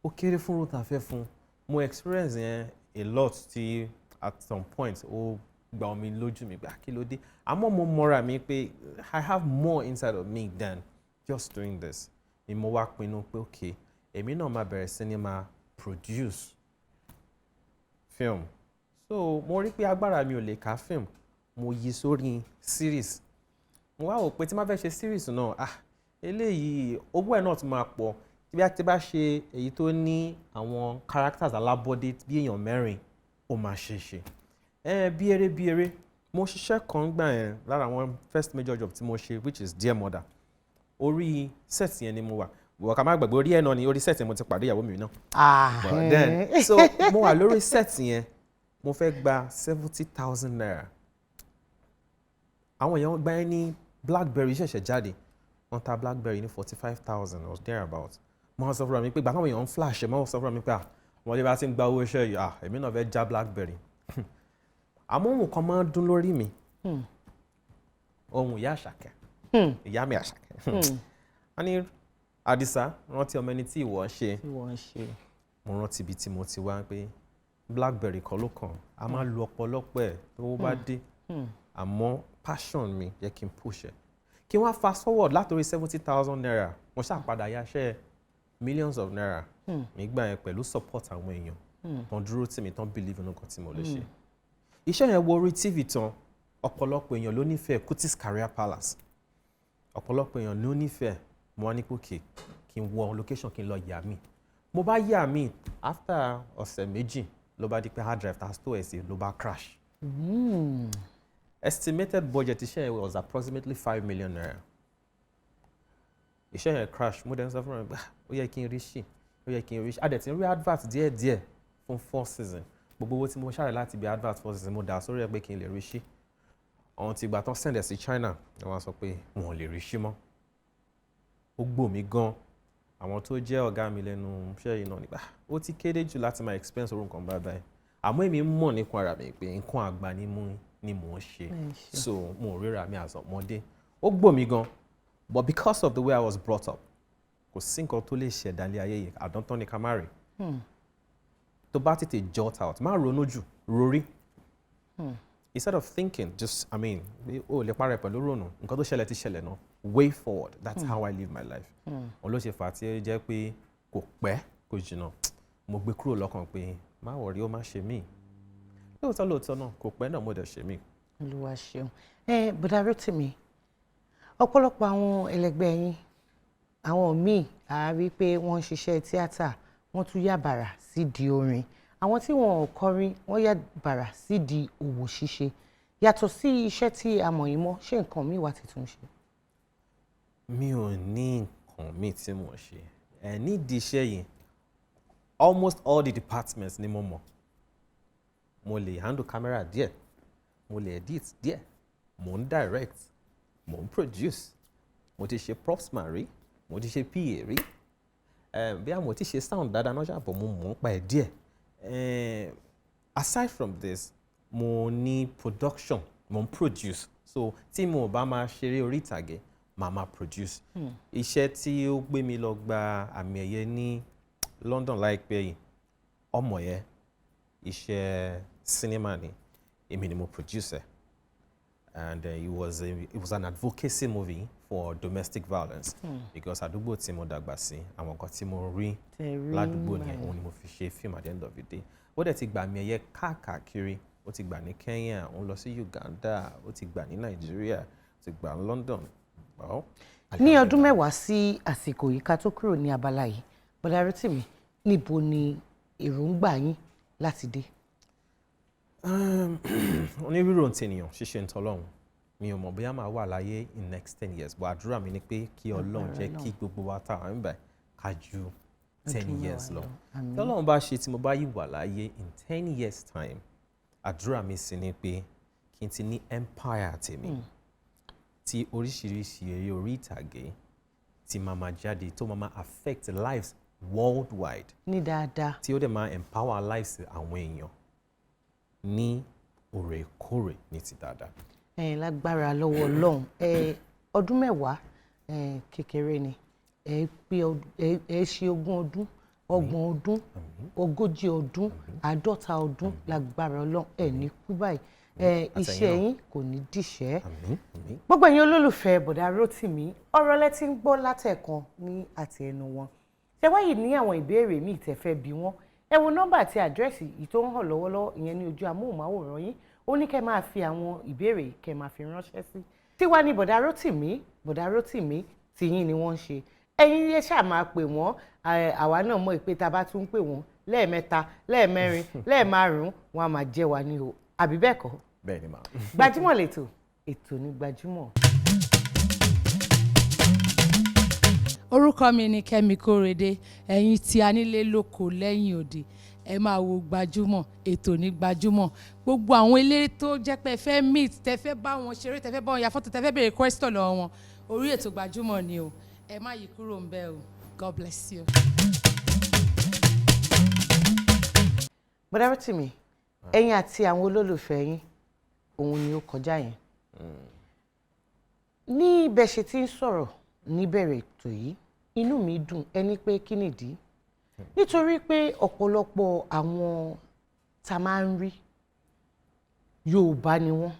S22: ó kéré fún role tá a fẹ́ fún." Mo experience yẹn a lot, tí at some point ó gba omi lójú mi gbà, kí ló dé? Àmọ́ mo mọra mi pé I have more inside of me than just doing this. Ni mo wá pinnu pé okay, èmi náà máa bẹ̀rẹ̀ sí ni máa produce film. So mo rí pé agbára mi ò lè ká film, mo yí sórí series. Mo wá wò pé tí n bá fẹ́ ṣe series náà, ah, eléyìí owó ẹ̀ náà ti máa pọ̀. Tí a ti bá ṣe èyí tó ní àwọn characters alábọ́dé bí èèyàn mẹ́rin, ó máa ṣe é ṣe. Ẹ bí eré bí eré, mo ṣiṣẹ́ kan gbà yẹn lára àwọn first major job tí mo ṣe, which is Dear Mother. Orí set yẹn ni mo wà. Wọ́n ká má gbàgbé, orí ẹ̀ náà ni orí set yẹn mo ti pàdé ìyàwó mi náà. But then, so mo wà lórí set yẹn, mo fẹ́ gba ₦70,000. Àwọn èèyàn gba ẹ ní BlackBerry ṣẹ̀ṣẹ̀ jáde, wọ́n ta BlackBerry ní 45,000 or thereabout. Mo wá sọ fúnra mi pé gbà táwọn èèyàn ń flash ẹ̀, mo wá sọ fúnra mi pé, ah, wọ́n lè bá ti ń gba owó iṣẹ́ yìí, ah, èmi náà fẹ́ já BlackBerry. Àmọ́ ohun kan máa ń dún lórí mi, ohun ìyá Àṣàkẹ́, ìyá mi Àṣàkẹ́. Wọ́n ní, "Àdìsá, rántí ọmọ ẹni tí ìwọ ń ṣe."
S3: Tí wọ́n ń ṣe.
S22: Mo rántí ibi tí mo ti wá, pé BlackBerry kọ́ ló kàn, a máa lu ọ̀pọ̀lọpọ̀ ẹ̀ tó bá dé. Àmọ́ passion mi yẹ kí n push ẹ̀, kí wọ́n fast forward látòrí ₦70,000, mo ṣàpadà yaṣẹ́ millions of naira nígbà yẹn pẹ̀lú support àwọn èèyàn tán dúró tì mí, tán believe nínú nǹkan tí mo lè ṣe. Iṣẹ́ yẹn wo orí TV tán, ọ̀pọ̀lọpọ̀ èèyàn ló nífẹ̀ẹ́ Kutis Career Palace, ọ̀pọ̀lọpọ̀ èèyàn ló nífẹ̀ẹ́. Mo wá ní pé okay, kí n wọ location, kí n lọ yà mí. Mo bá yà mí, after ọ̀sẹ̀ 2 ló bá di pé hard drive ta store ẹ̀ sí ló bá crash. Estimated budget iṣẹ́ yẹn was approximately ₦5 million. Iṣẹ́ yẹn crash. Mo dẹ̀ ń sọ fún mi pé, "Ah, ó yẹ kí n rí ṣì, ó yẹ kí n rí ṣì." A dẹ̀ ti ń rí advert díẹ̀díẹ̀ fún four season. Gbogbo owó tí mo ṣàrẹ̀ láti bí advert four season, mo dà sórí ẹ̀ pé kí n lè rí ṣì. Àwọn tí ìgbà tán send ẹ̀ sí China, wọ́n á sọ pé wọn ò lè rí ṣì mọ́. Ó gbò mí gan. Àwọn tó jẹ́ ọ̀gá mi lẹ́nu iṣẹ́ yìí náà nígbà ó ti kéde jù láti máa expense orú nǹkan báyìí báyìí. Àmọ́ èmi mọ̀ nípa ara mi pé nǹkan àgbà ni mò ń ṣe.
S3: Ẹ ṣe.
S22: So mo ò ríra mi as ọmọdé. Ó gbò mí gan, but because of the way I was brought up, kò sí nǹkan tó lè ṣẹ̀dá ilé ayé yìí, àdántán ni ká má rí. Tó bá tètè jot out, má ronú jù, rorí. Instead of thinking, just, I mean, o lè parẹ́ pẹ̀lú ronú. Nǹkan tó ṣẹlẹ̀ ti ṣẹlẹ̀ náà, way forward. That's how I live my life. Òun ló ṣe fà á tí ó jẹ́ pé kò pẹ́ kò jìnnà, mo gbé kúrò lọ́kàn pé má worry, ó má ṣe mí. Lóòótọ́ lóòótọ́ náà, kò pẹ́ náà, mo dẹ̀ ṣe mí.
S21: Olúwa ṣeun. Ẹ bùdá Rótìmí, ọ̀pọ̀lọpọ̀ àwọn ẹlẹgbẹ́ yín, àwọn míì, a rí i pé wọ́n ń ṣiṣẹ́ tíátà, wọ́n tún yà bàrà sídìí orin. Àwọn tí wọn ò kọrin, wọ́n yà bàrà sídìí òwò ṣíṣe. Yàtọ̀ sí iṣẹ́ tí a mọ̀ yín mọ́, ṣé nǹkan míì wà tuntun ṣe?
S22: Mi ò ní nǹkan míì tí mò ń ṣe ẹ nídìí iṣẹ́ yìí. Almost all the departments ni mo mọ̀. Mo lè handle camera díẹ̀, mo lè edit díẹ̀, mo ń direct, mo ń produce, mo ti ṣe props man rí, mo ti ṣe PA rí, bí mo ti ṣe sound dáadáa náà ṣàbọ̀, mo mọ̀ ń pa ẹ̀ díẹ̀. Aside from this, mo ní production, mo ń produce. So tí mo bá máa ṣeré orí ìtàgé, màá máa produce. Iṣẹ́ tí ó gbé mi lọ gba àmì ẹ̀yẹ ní London láìpẹ́ yìí, ọmọ yẹn, iṣẹ́ sinimá ni, èmi ni mo produce ẹ̀, and it was an advocacy movie for domestic violence because àdúgbò tí mo dàgbà sí, àwọn nǹkan tí mo rí
S21: Tẹ́ rí
S22: ládùúgbò
S21: nígbà
S22: yẹn,
S21: yẹn.
S22: Òun ni mo fi ṣe fíìmù. At the end of the day, ó dẹ̀ ti gbà àmì ẹ̀yẹ káàkiri. Ó ti gbà ní Kenya, ó ń lọ sí Uganda, ó ti gbà ní Nàìjíríà, ó ti gbà ní London. Well,
S21: Ní ọdún 10 sí àsìkò yìí, ká tó kúrò ní abala yìí, bọ́dà Rótìmí, níbo ni èròǹgbà yín láti dé?
S22: Onírúurú ohun tènìyàn ṣíṣe ń tọ́lọ́run. Mi ò mọ̀ bóyá màá wà láyé in next 10 years, but àdúrà mi ni pé kí Ọlọ́run jẹ́ kí gbogbo wa tá à ń bẹ̀ ká ju 10
S21: Ọdún
S22: years
S21: 10
S22: lọ.
S21: lọ. Àmín.
S22: Tí Ọlọ́run bá ṣe tí mo bá yìí wà láyé in 10 years time, àdúrà mi sì ni pé kí n ti ní empire tèmi, tí oríṣiríṣi eré orí ìtàgé tí máa ma jáde, tó máa ma affect lives worldwide,
S21: Ní dáadáa.
S22: tí ó dẹ̀ máa empower lives àwọn èèyàn ní òrèkóòrè ní ti dáadáa.
S21: Ẹ lágbára lọ́wọ́ Ọlọ́run, ẹ ọdún 10 kékeré ni ẹ pé, ẹ ṣe 20 ọdún, 30 ọdún, 40 ọdún, 50 ọdún, lágbára Ọlọ́run, ẹ ní kú báyìí, ẹ iṣẹ́ yín kò ní dìṣẹ́. Gbogbo ẹ̀yin olólùfẹ́ bọ̀dá Rótìmí, ọ̀rọ̀ lẹ ti ń gbọ́ látẹ̀kan ní àti ẹnu wọn. Ṣé wáyé ní àwọn ìbéèrè míì tẹ́ fẹ́ bi wọ́n, ẹ wo nọ́mbà àti àdírẹ́sì yìí tó ń hàn lọ́wọ́lọ́wọ́ ìyẹn ní ojú amóhùnmáwòrán yín. Ó ní kẹ́ máa fi àwọn ìbéèrè yìí kẹ́ máa fi ránṣẹ́ sí tiwa ní bọ̀dá Rótìmí. Bọ̀dá Rótìmí tìyín ni wọ́n ń ṣe, ẹ̀yin yẹn ṣáà máa pè wọ́n. Àwa náà mọ̀ pé tá a bá tún pè wọ́n lẹ́ẹ̀mẹ́ta, lẹ́ẹ̀mẹ́rin, lẹ́ẹ̀márùn-ún, wọn a máa jẹ́ wa ní o, àbí bẹ́ẹ̀ kọ́?
S22: Bẹ́ẹ̀ ni mà.
S21: Gbajúmọ̀ lẹ́tọ̀, ètò ní Gbajúmọ̀.
S12: Orúkọ mi ni Kẹ́mi Kórèdé. Ẹ̀yin tí a nílé lóko lẹ́yìn òde, ẹ máa wo Gbajúmọ̀, ètò ní Gbajúmọ̀. Gbogbo àwọn eléré tó jẹ́ pé ẹ fẹ́ meet, tẹ fẹ́ bá wọn ṣeré, tẹ fẹ́ bá wọn ya fọ́tò, tẹ fẹ́ béèrè question lọ́wọ́ wọn, orí ètò Gbajúmọ̀ ni o. Ẹ má yí kúrò ń bẹ̀ o. God bless you.
S21: Bọ̀dá Rótìmí, ẹ̀yin àti àwọn olólùfẹ́ yín òun ni ó kọjá yẹn. Ní bẹ́ẹ̀ ṣe ti ń sọ̀rọ̀ níbẹ̀rẹ̀ ètò yìí, inú mi dùn. Ẹni pé kí nìdí? Nítorí pé ọ̀pọ̀lọpọ̀ àwọn tá a máa ń rí, Yorùbá ni wọ́n,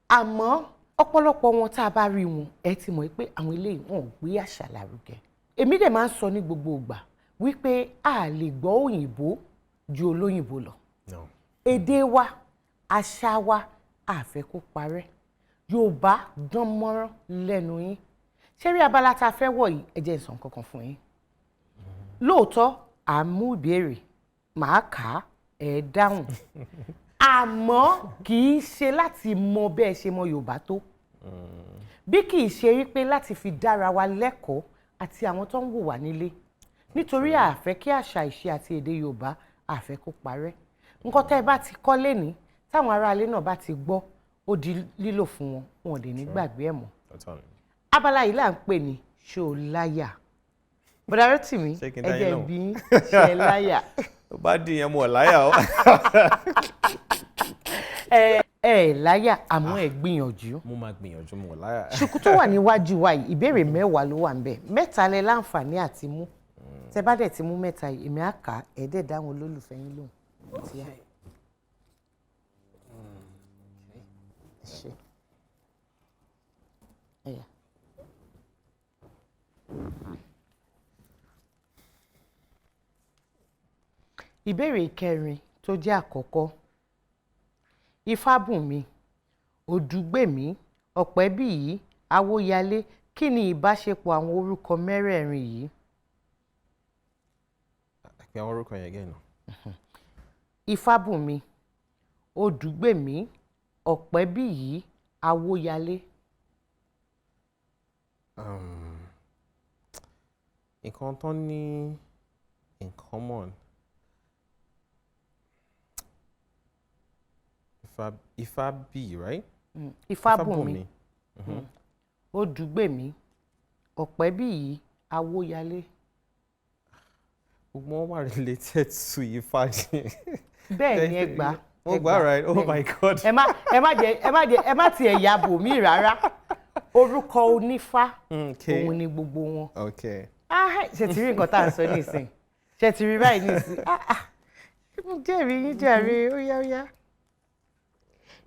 S21: àmọ́ ọ̀pọ̀lọpọ̀ wọn tá a bá rí wọn, ẹ ti mọ̀ pé àwọn eléyìí wọn ò gbé àṣà lárugẹ. Èmi dẹ̀ máa ń sọ ní gbogbo ìgbà wípé a lè gbọ́ òyìnbó ju olóyìnbó lọ. Èdè wa, àṣà wa, a fẹ́ kó parẹ́. Yorùbá dán mọ́rán lẹ́nu yín. Ṣé rí abala tá a fẹ́ wọ̀ yìí, ẹ jẹ́ n sọ nǹkan kan fún yín. Lóòótọ́ à ń mú ìbéèrè, màá kà á, ẹ̀ dáhùn, àmọ́ kì í ṣe láti mọ bẹ́ẹ̀ ṣe mọ Yorùbá tó, bí kì í ṣe wípé láti fi dára wa lẹ́kọ̀ọ́ àti àwọn tó ń wò wá nílé, nítorí a fẹ́ kí àṣà, ìṣe àti èdè Yorùbá, a fẹ́ kó parẹ́. Nǹkan tẹ́ ẹ bá ti kọ́ lénìí, táwọn aráalé náà bá ti gbọ́, ó di lílò fún wọn, wọn ò dẹ̀ ní gbàgbé ẹ̀ mọ́. Abala yìí là ń pè ní ṣó o láyà. Bọ̀dá Rótìmí, ẹ jẹ́ bí ṣe ẹ láyà?
S22: Tó bá di yẹn, mo láyà o.
S21: Ẹ ẹ láyà, àmọ́ ẹ gbìyànjú.
S22: Mo máa gbìyànjú, mo láyà.
S21: Ṣùkú tó wà níwájú wa yìí, ìbéèrè 10 ló wà ńbẹ̀. 3 lẹ láǹfààní àti mú. Tẹ bá dẹ̀ ti mú 3 yìí, èmi á kà á, ẹ dẹ̀ dáhùn olólùfẹ́ yín lóhùn. Ṣe. Ìbéèrè ìkẹrin tó jẹ́ àkọ́kọ́. Ifábùnmi, Òdúgbèmí, Ọ̀pẹ́bíyì, Awóyalé, kí ni ìbáṣepọ̀ àwọn orúkọ mẹ́rẹ̀ẹ̀rin yìí?
S22: Pè àwọn orúkọ yẹn again.
S21: Ifábùnmi, Òdúgbèmí, Ọ̀pẹ́bíyì, Awóyalé.
S22: Nǹkan tó ní in common. Ifábíyì, right?
S21: Ifábùnmi, Odùgbèmí, Ọ̀pẹ́bíyì, Awóyalé.
S22: Gbogbo wọn wà related to Ifá ni.
S21: Bẹ́ẹ̀ ni, ẹ gbà.
S22: Mo gbà, right? Oh my God.
S21: Ẹ má ẹ má jẹ ẹ má jẹ ẹ má tiẹ̀ ya bò mí rárá. Orúkọ onífá òun ni gbogbo wọn. Ah, ṣe ti rí nǹkan tá à ń sọ nísìn? Ṣe ti rí báyìí nísìn? Ah ah, mo jẹ́rìí yín jàre. Ó yá, ó yá.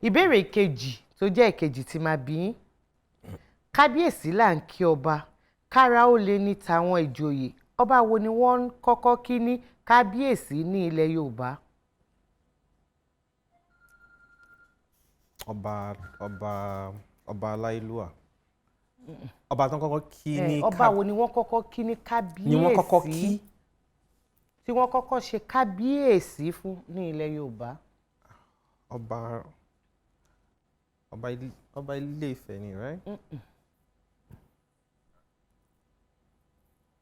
S21: Ìbéèrè kejì tó jẹ́ ìkejì tí máa bí yín. Kábíyèsí là ń kí ọba, kára ó lé ní tàwọn ìjòyè. Ọba wo ni wọ́n kọ́kọ́ kí ní kábíyèsí ní ilẹ̀ Yorùbá?
S22: Ọba Aláìlúwà. Ọba tó ń kọ́kọ́ kí ní.
S21: Ọba wo ni wọ́n kọ́kọ́ kí ní kábíyèsí?
S22: Ni wọ́n kọ́kọ́ kí.
S21: Tí wọ́n kọ́kọ́ ṣe kábíyèsí fún ní ilẹ̀ Yorùbá.
S22: Ọba Ilé Ifẹ̀ ni, right?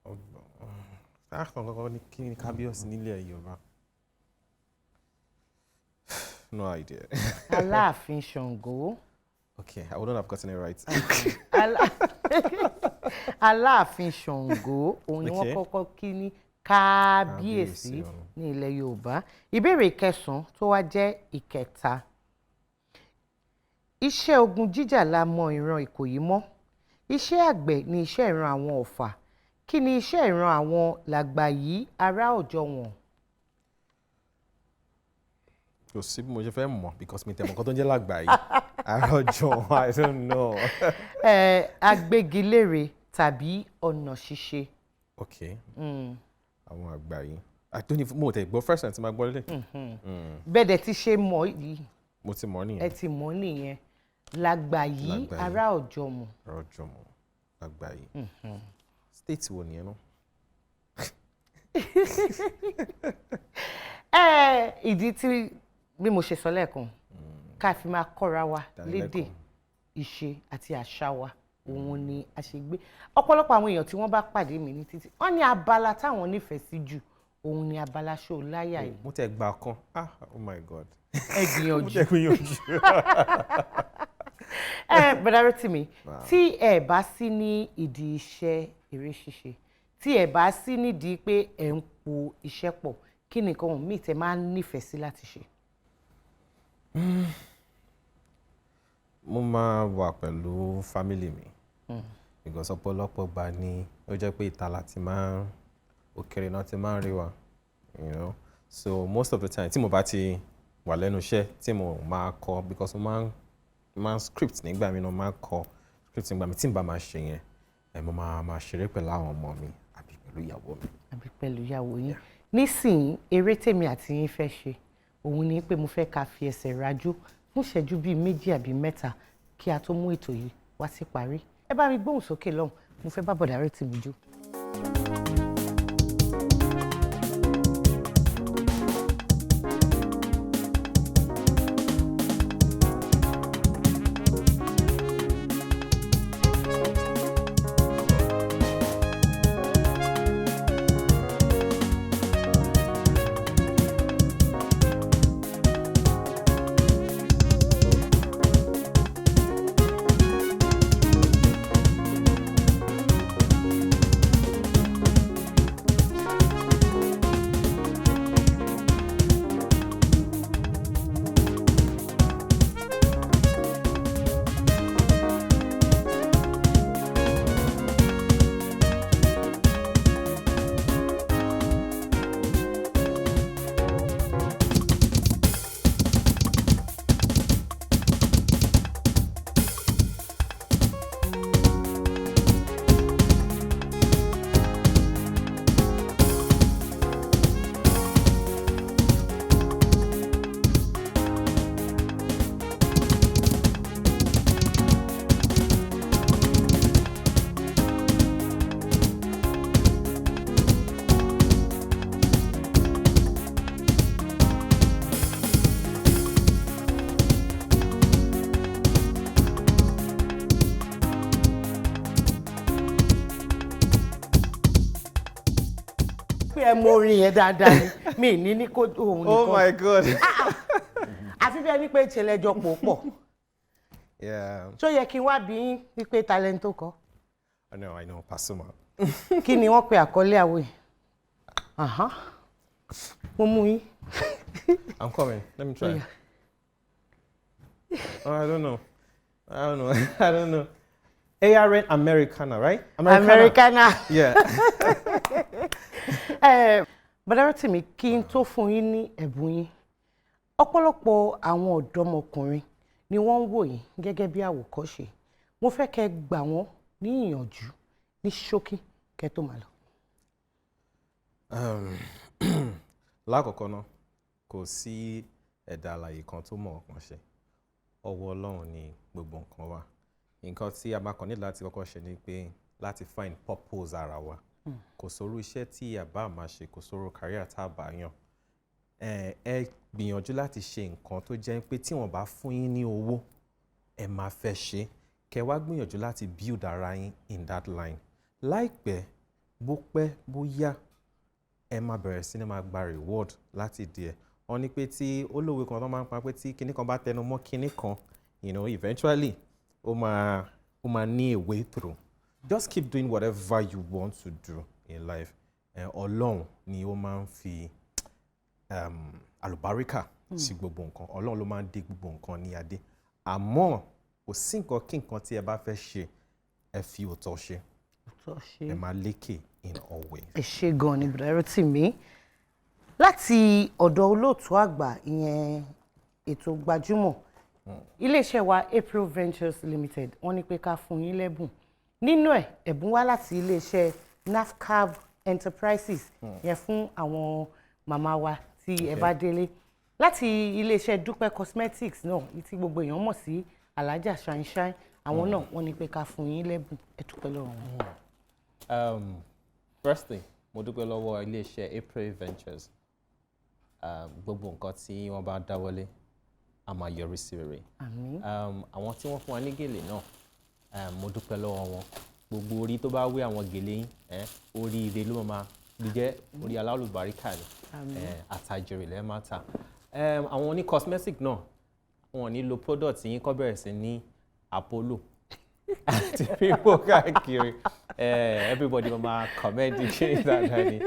S22: Ọba kọ́kọ́ ní kí ní kábíyèsí nílẹ̀ Yorùbá. No idea.
S21: Aláàfin Ṣàngó.
S22: Okay, I wouldn't have gotten it right.
S21: Aláàfin Ṣàngó òun ni wọ́n kọ́kọ́ kí ní Kábíyèsí
S22: Kábíyèsí o.
S21: ní ilẹ̀ Yorùbá. Ìbéèrè kẹsàn-án tó wá jẹ́ ìkẹta. Iṣẹ́ ogun jíjà la mọ ìran Ìkòyí mọ́. Iṣẹ́ àgbẹ̀ ni iṣẹ́ ìran àwọn Ọ̀fà. Kí ni iṣẹ́ ìran àwọn Làgbàyí ará Ọ̀jọ̀wọ̀n?
S22: Kò sí bí mo ṣe fẹ́ mọ̀ because mi tẹ̀ mọ̀ nǹkan tó ń jẹ́ Làgbàyí. Àròjọ, I don't know.
S21: Ẹ agbégilére tàbí ọ̀nà ṣíṣe.
S22: Okay. Àwọn àgbà yìí. I don't even, mo tẹ̀ gbọ́ first time tí ma gbọ́ lélẹ̀.
S21: Bẹ́ẹ̀ dẹ̀ ti ṣe mọ̀ yìí.
S22: Mo ti mọ̀
S21: Ẹ
S22: nìyẹn.
S21: ti mọ̀ nìyẹn. Làgbàyí
S22: Làgbàyí.
S21: ará Ọ̀jọ̀wọ̀n.
S22: Àròjọmọ̀ Làgbàyí. State wo nìyẹn náà?
S21: Ẹ ìdí tí bí mo ṣe sọ lẹ́ẹ̀kan, ká fi máa kọ́ra wa lédè, ìṣe àti àṣà wa, òun ni a ṣe gbé ọ̀pọ̀lọpọ̀ àwọn èèyàn tí wọ́n bá pàdé mi ní títì, wọ́n ní abala táwọn nífẹ̀ẹ́ sí jù, òun ni abala ṣó láyà yìí.
S22: Mo tẹ̀ gbà kan. Ah, oh my God.
S21: Ẹ gbìyànjú.
S22: Mo tẹ̀ gbìyànjú.
S21: Ẹ bọ̀dá Rótìmí,
S22: Wow.
S21: tí ẹ bá sí ní ìdí iṣẹ́ eré ṣíṣe, tí ẹ bá sí nídìí pé ẹ ń po iṣẹ́ pọ̀, kí ni nǹkan míì tẹ máa ń nífẹ̀ẹ́ sí láti ṣe?
S22: Mo máa wà pẹ̀lú family mi because ọ̀pọ̀lọpọ̀ gbà ni ó jẹ́ pé ìta la ti máa ń, òkèrè náà ti máa ń rí wa. So most of the time tí mo bá ti wà lẹ́nu iṣẹ́ tí mo máa kọ, because mo máa ń script nígbà mi náà, máa ń kọ script nígbà mi, tí n bá máa ṣe yẹn, ẹ mo máa máa ṣeré pẹ̀lú àwọn ọmọ mi àbí pẹ̀lú ìyàwó mi.
S21: Àbí pẹ̀lú ìyàwó yín. Nísìnyí, eré tèmi àti yín fẹ́ ṣe òun ni pé mo fẹ́ ká fi ẹsẹ̀ rajó fún ìṣẹ́jú bíi 2 àbí 3 kí a tó mú ètò yìí wá sí parí. Ẹ bá mi gbóhùn sókè lọ́hùn, mo fẹ́ bá bọ̀dá Rótìmí jó. Pé ẹ mọ orin yẹn dáadáa ni mi ní ní kó òun nìkan.
S22: Oh my God.
S21: Àfi bí ẹni pé ìṣẹ̀lẹ̀ jọ pò pọ̀.
S22: Yeah.
S21: Ṣó yẹ kí n wá bí yín wípé talent tó kọ?
S22: I know, I know, Pasuma.
S21: Kí ni wọ́n pe àkọlé àwo yìí? Àhán. Mo mú yín.
S22: I'm coming. Let me try.
S21: Yeah.
S22: Oh, I don't know. I don't know. I don't know. ARN Americana, right?
S21: Americana.
S22: Yeah.
S21: Ẹ bọ̀dá Rótìmí, kí n tó fún yín ní ẹ̀bùn yín, ọ̀pọ̀lọpọ̀ àwọn ọ̀dọ́mọkùnrin ni wọ́n ń wò yín gẹ́gẹ́ bí àwòkọ́ṣe. Mo fẹ́ kẹ́ gbà wọ́n ní ìyànjú ní ṣókí kẹ́ tó máa lọ.
S22: Lákọ̀ọ́kọ́ náà, kò sí ẹ̀dá alààyè kan tó mọ̀ ọ̀kan ṣe. Ọwọ́ Ọlọ́run ni gbogbo nǹkan wà. Nǹkan tí a máa kàn ní láti kọ́kọ́ ṣe ni pé láti find purpose ara wa. Kò sórú iṣẹ́ tí a bá máa ṣe, kò sórú career tá a bá yàn. Ẹ gbìyànjú láti ṣe nǹkan tó jẹ́ pé tí wọ́n bá fún yín ní owó, ẹ máa fẹ́ ṣe. Kẹ́ wá gbìyànjú láti build ara yín in that line. Láìpẹ́, bó pẹ́, bó yá, ẹ máa bẹ̀rẹ̀ sí ní máa gba reward láti díẹ̀. Wọ́n ní pé tí olówe kan tó máa ń pa pé tí kinní kan bá tẹnu mọ́ kinní kan, eventually ó máa ní a way through. Just keep doing whatever you want to do in life. Ọlọ́run ni ó máa ń fi àlùbáríkà sí gbogbo nǹkan. Ọlọ́run ló máa ń dé gbogbo nǹkan ní adé. Àmọ́ kò sí nǹkan kí nǹkan tí ẹ bá fẹ́ ṣe, ẹ fi òótọ́ ṣe,
S21: Òótọ́ ṣe.
S22: ẹ máa lékè in all ways.
S21: Ẹ ṣé gan ni, Bùrọ̀dá Rótìmí. Láti ọ̀dọ̀ olóòtú àgbà, ìyẹn ètò Gbajúmọ̀, iléeṣẹ́ wa April Ventures Limited, wọ́n ní pé ká fún yín lẹ́bùn. Nínú ẹ̀, ẹ̀bùn wá láti iléeṣẹ́ NAFCAB Enterprises, yẹn fún àwọn màmá wa tí ẹ bá délé. Láti iléeṣẹ́ Dúpẹ́ Cosmetics náà, tí gbogbo èèyàn mọ̀ sí Alájà Shine Shine, àwọn náà wọ́n ní pé ká fún yín lẹ́bùn. Ẹ dúpẹ́ lọ́wọ́ wọn.
S22: Firstly, mo dúpẹ́ lọ́wọ́ iléeṣẹ́ April Ventures. Gbogbo nǹkan tí wọ́n bá dáwọ́lé a máa yọrí sí rere.
S21: Àmín.
S22: Àwọn tí wọ́n fún wa ní gèlè náà, mo dúpẹ́ lọ́wọ́ wọn. Gbogbo orí tó bá wé àwọn gèlè yín, orí ire ló máa jẹ́, orí alálùbáríkà ni.
S21: Àmín.
S22: Àtàjèrè lẹ́ẹ̀ máa ta. Àwọn oní cosmetic náà, wọn ò ní lo product yín kó bẹ̀rẹ̀ sí ní Apollo àti people káàkiri. Everybody máa commend ṣe dáadáa ni.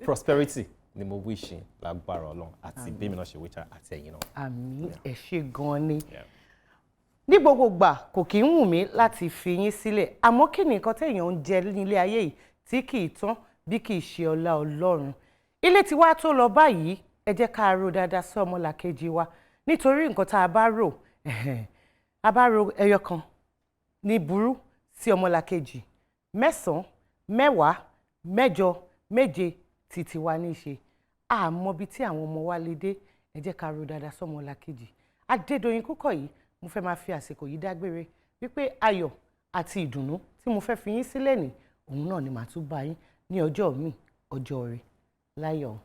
S22: Prosperity ni mo wish yín lágbára Ọlọ́run, àti bí mi náà ṣe wish àti ẹ̀yin náà.
S21: Àmín, ẹ ṣé gan ni. Ní gbogbo ìgbà, kò kí ń wù mí láti fi yín sílẹ̀, àmọ́ kí ni nǹkan téèyàn ń jẹ nílé ayé yìí tí kì í tán bí kì í ṣe ọlá Ọlọ́run? Ilé tí wàá tó lọ báyìí, ẹ jẹ́ ká ro dáadáa sí ọmọlàkejì wa, nítorí nǹkan tá a bá rò, a bá ro ẹyọ kan ní burú sí ọmọlàkejì, mẹ́sàn-án, mẹ́wàá, mẹ́jọ, méje títí wa ní í ṣe. Àmọ́ ibi tí àwọn ọmọ wa lè dé, ẹ jẹ́ ká ro dáadáa sọ́mọlàkejì. Adédoyin Kúkọ̀yí, mo fẹ́ máa fi àsìkò yìí dágbére wípé ayọ̀ àti ìdùnnú tí mo fẹ́ fi yín sílẹ̀ ní òun náà ni màá tún bá yín ní ọjọ́ míì, ọjọ́ rẹ̀ láyọ̀.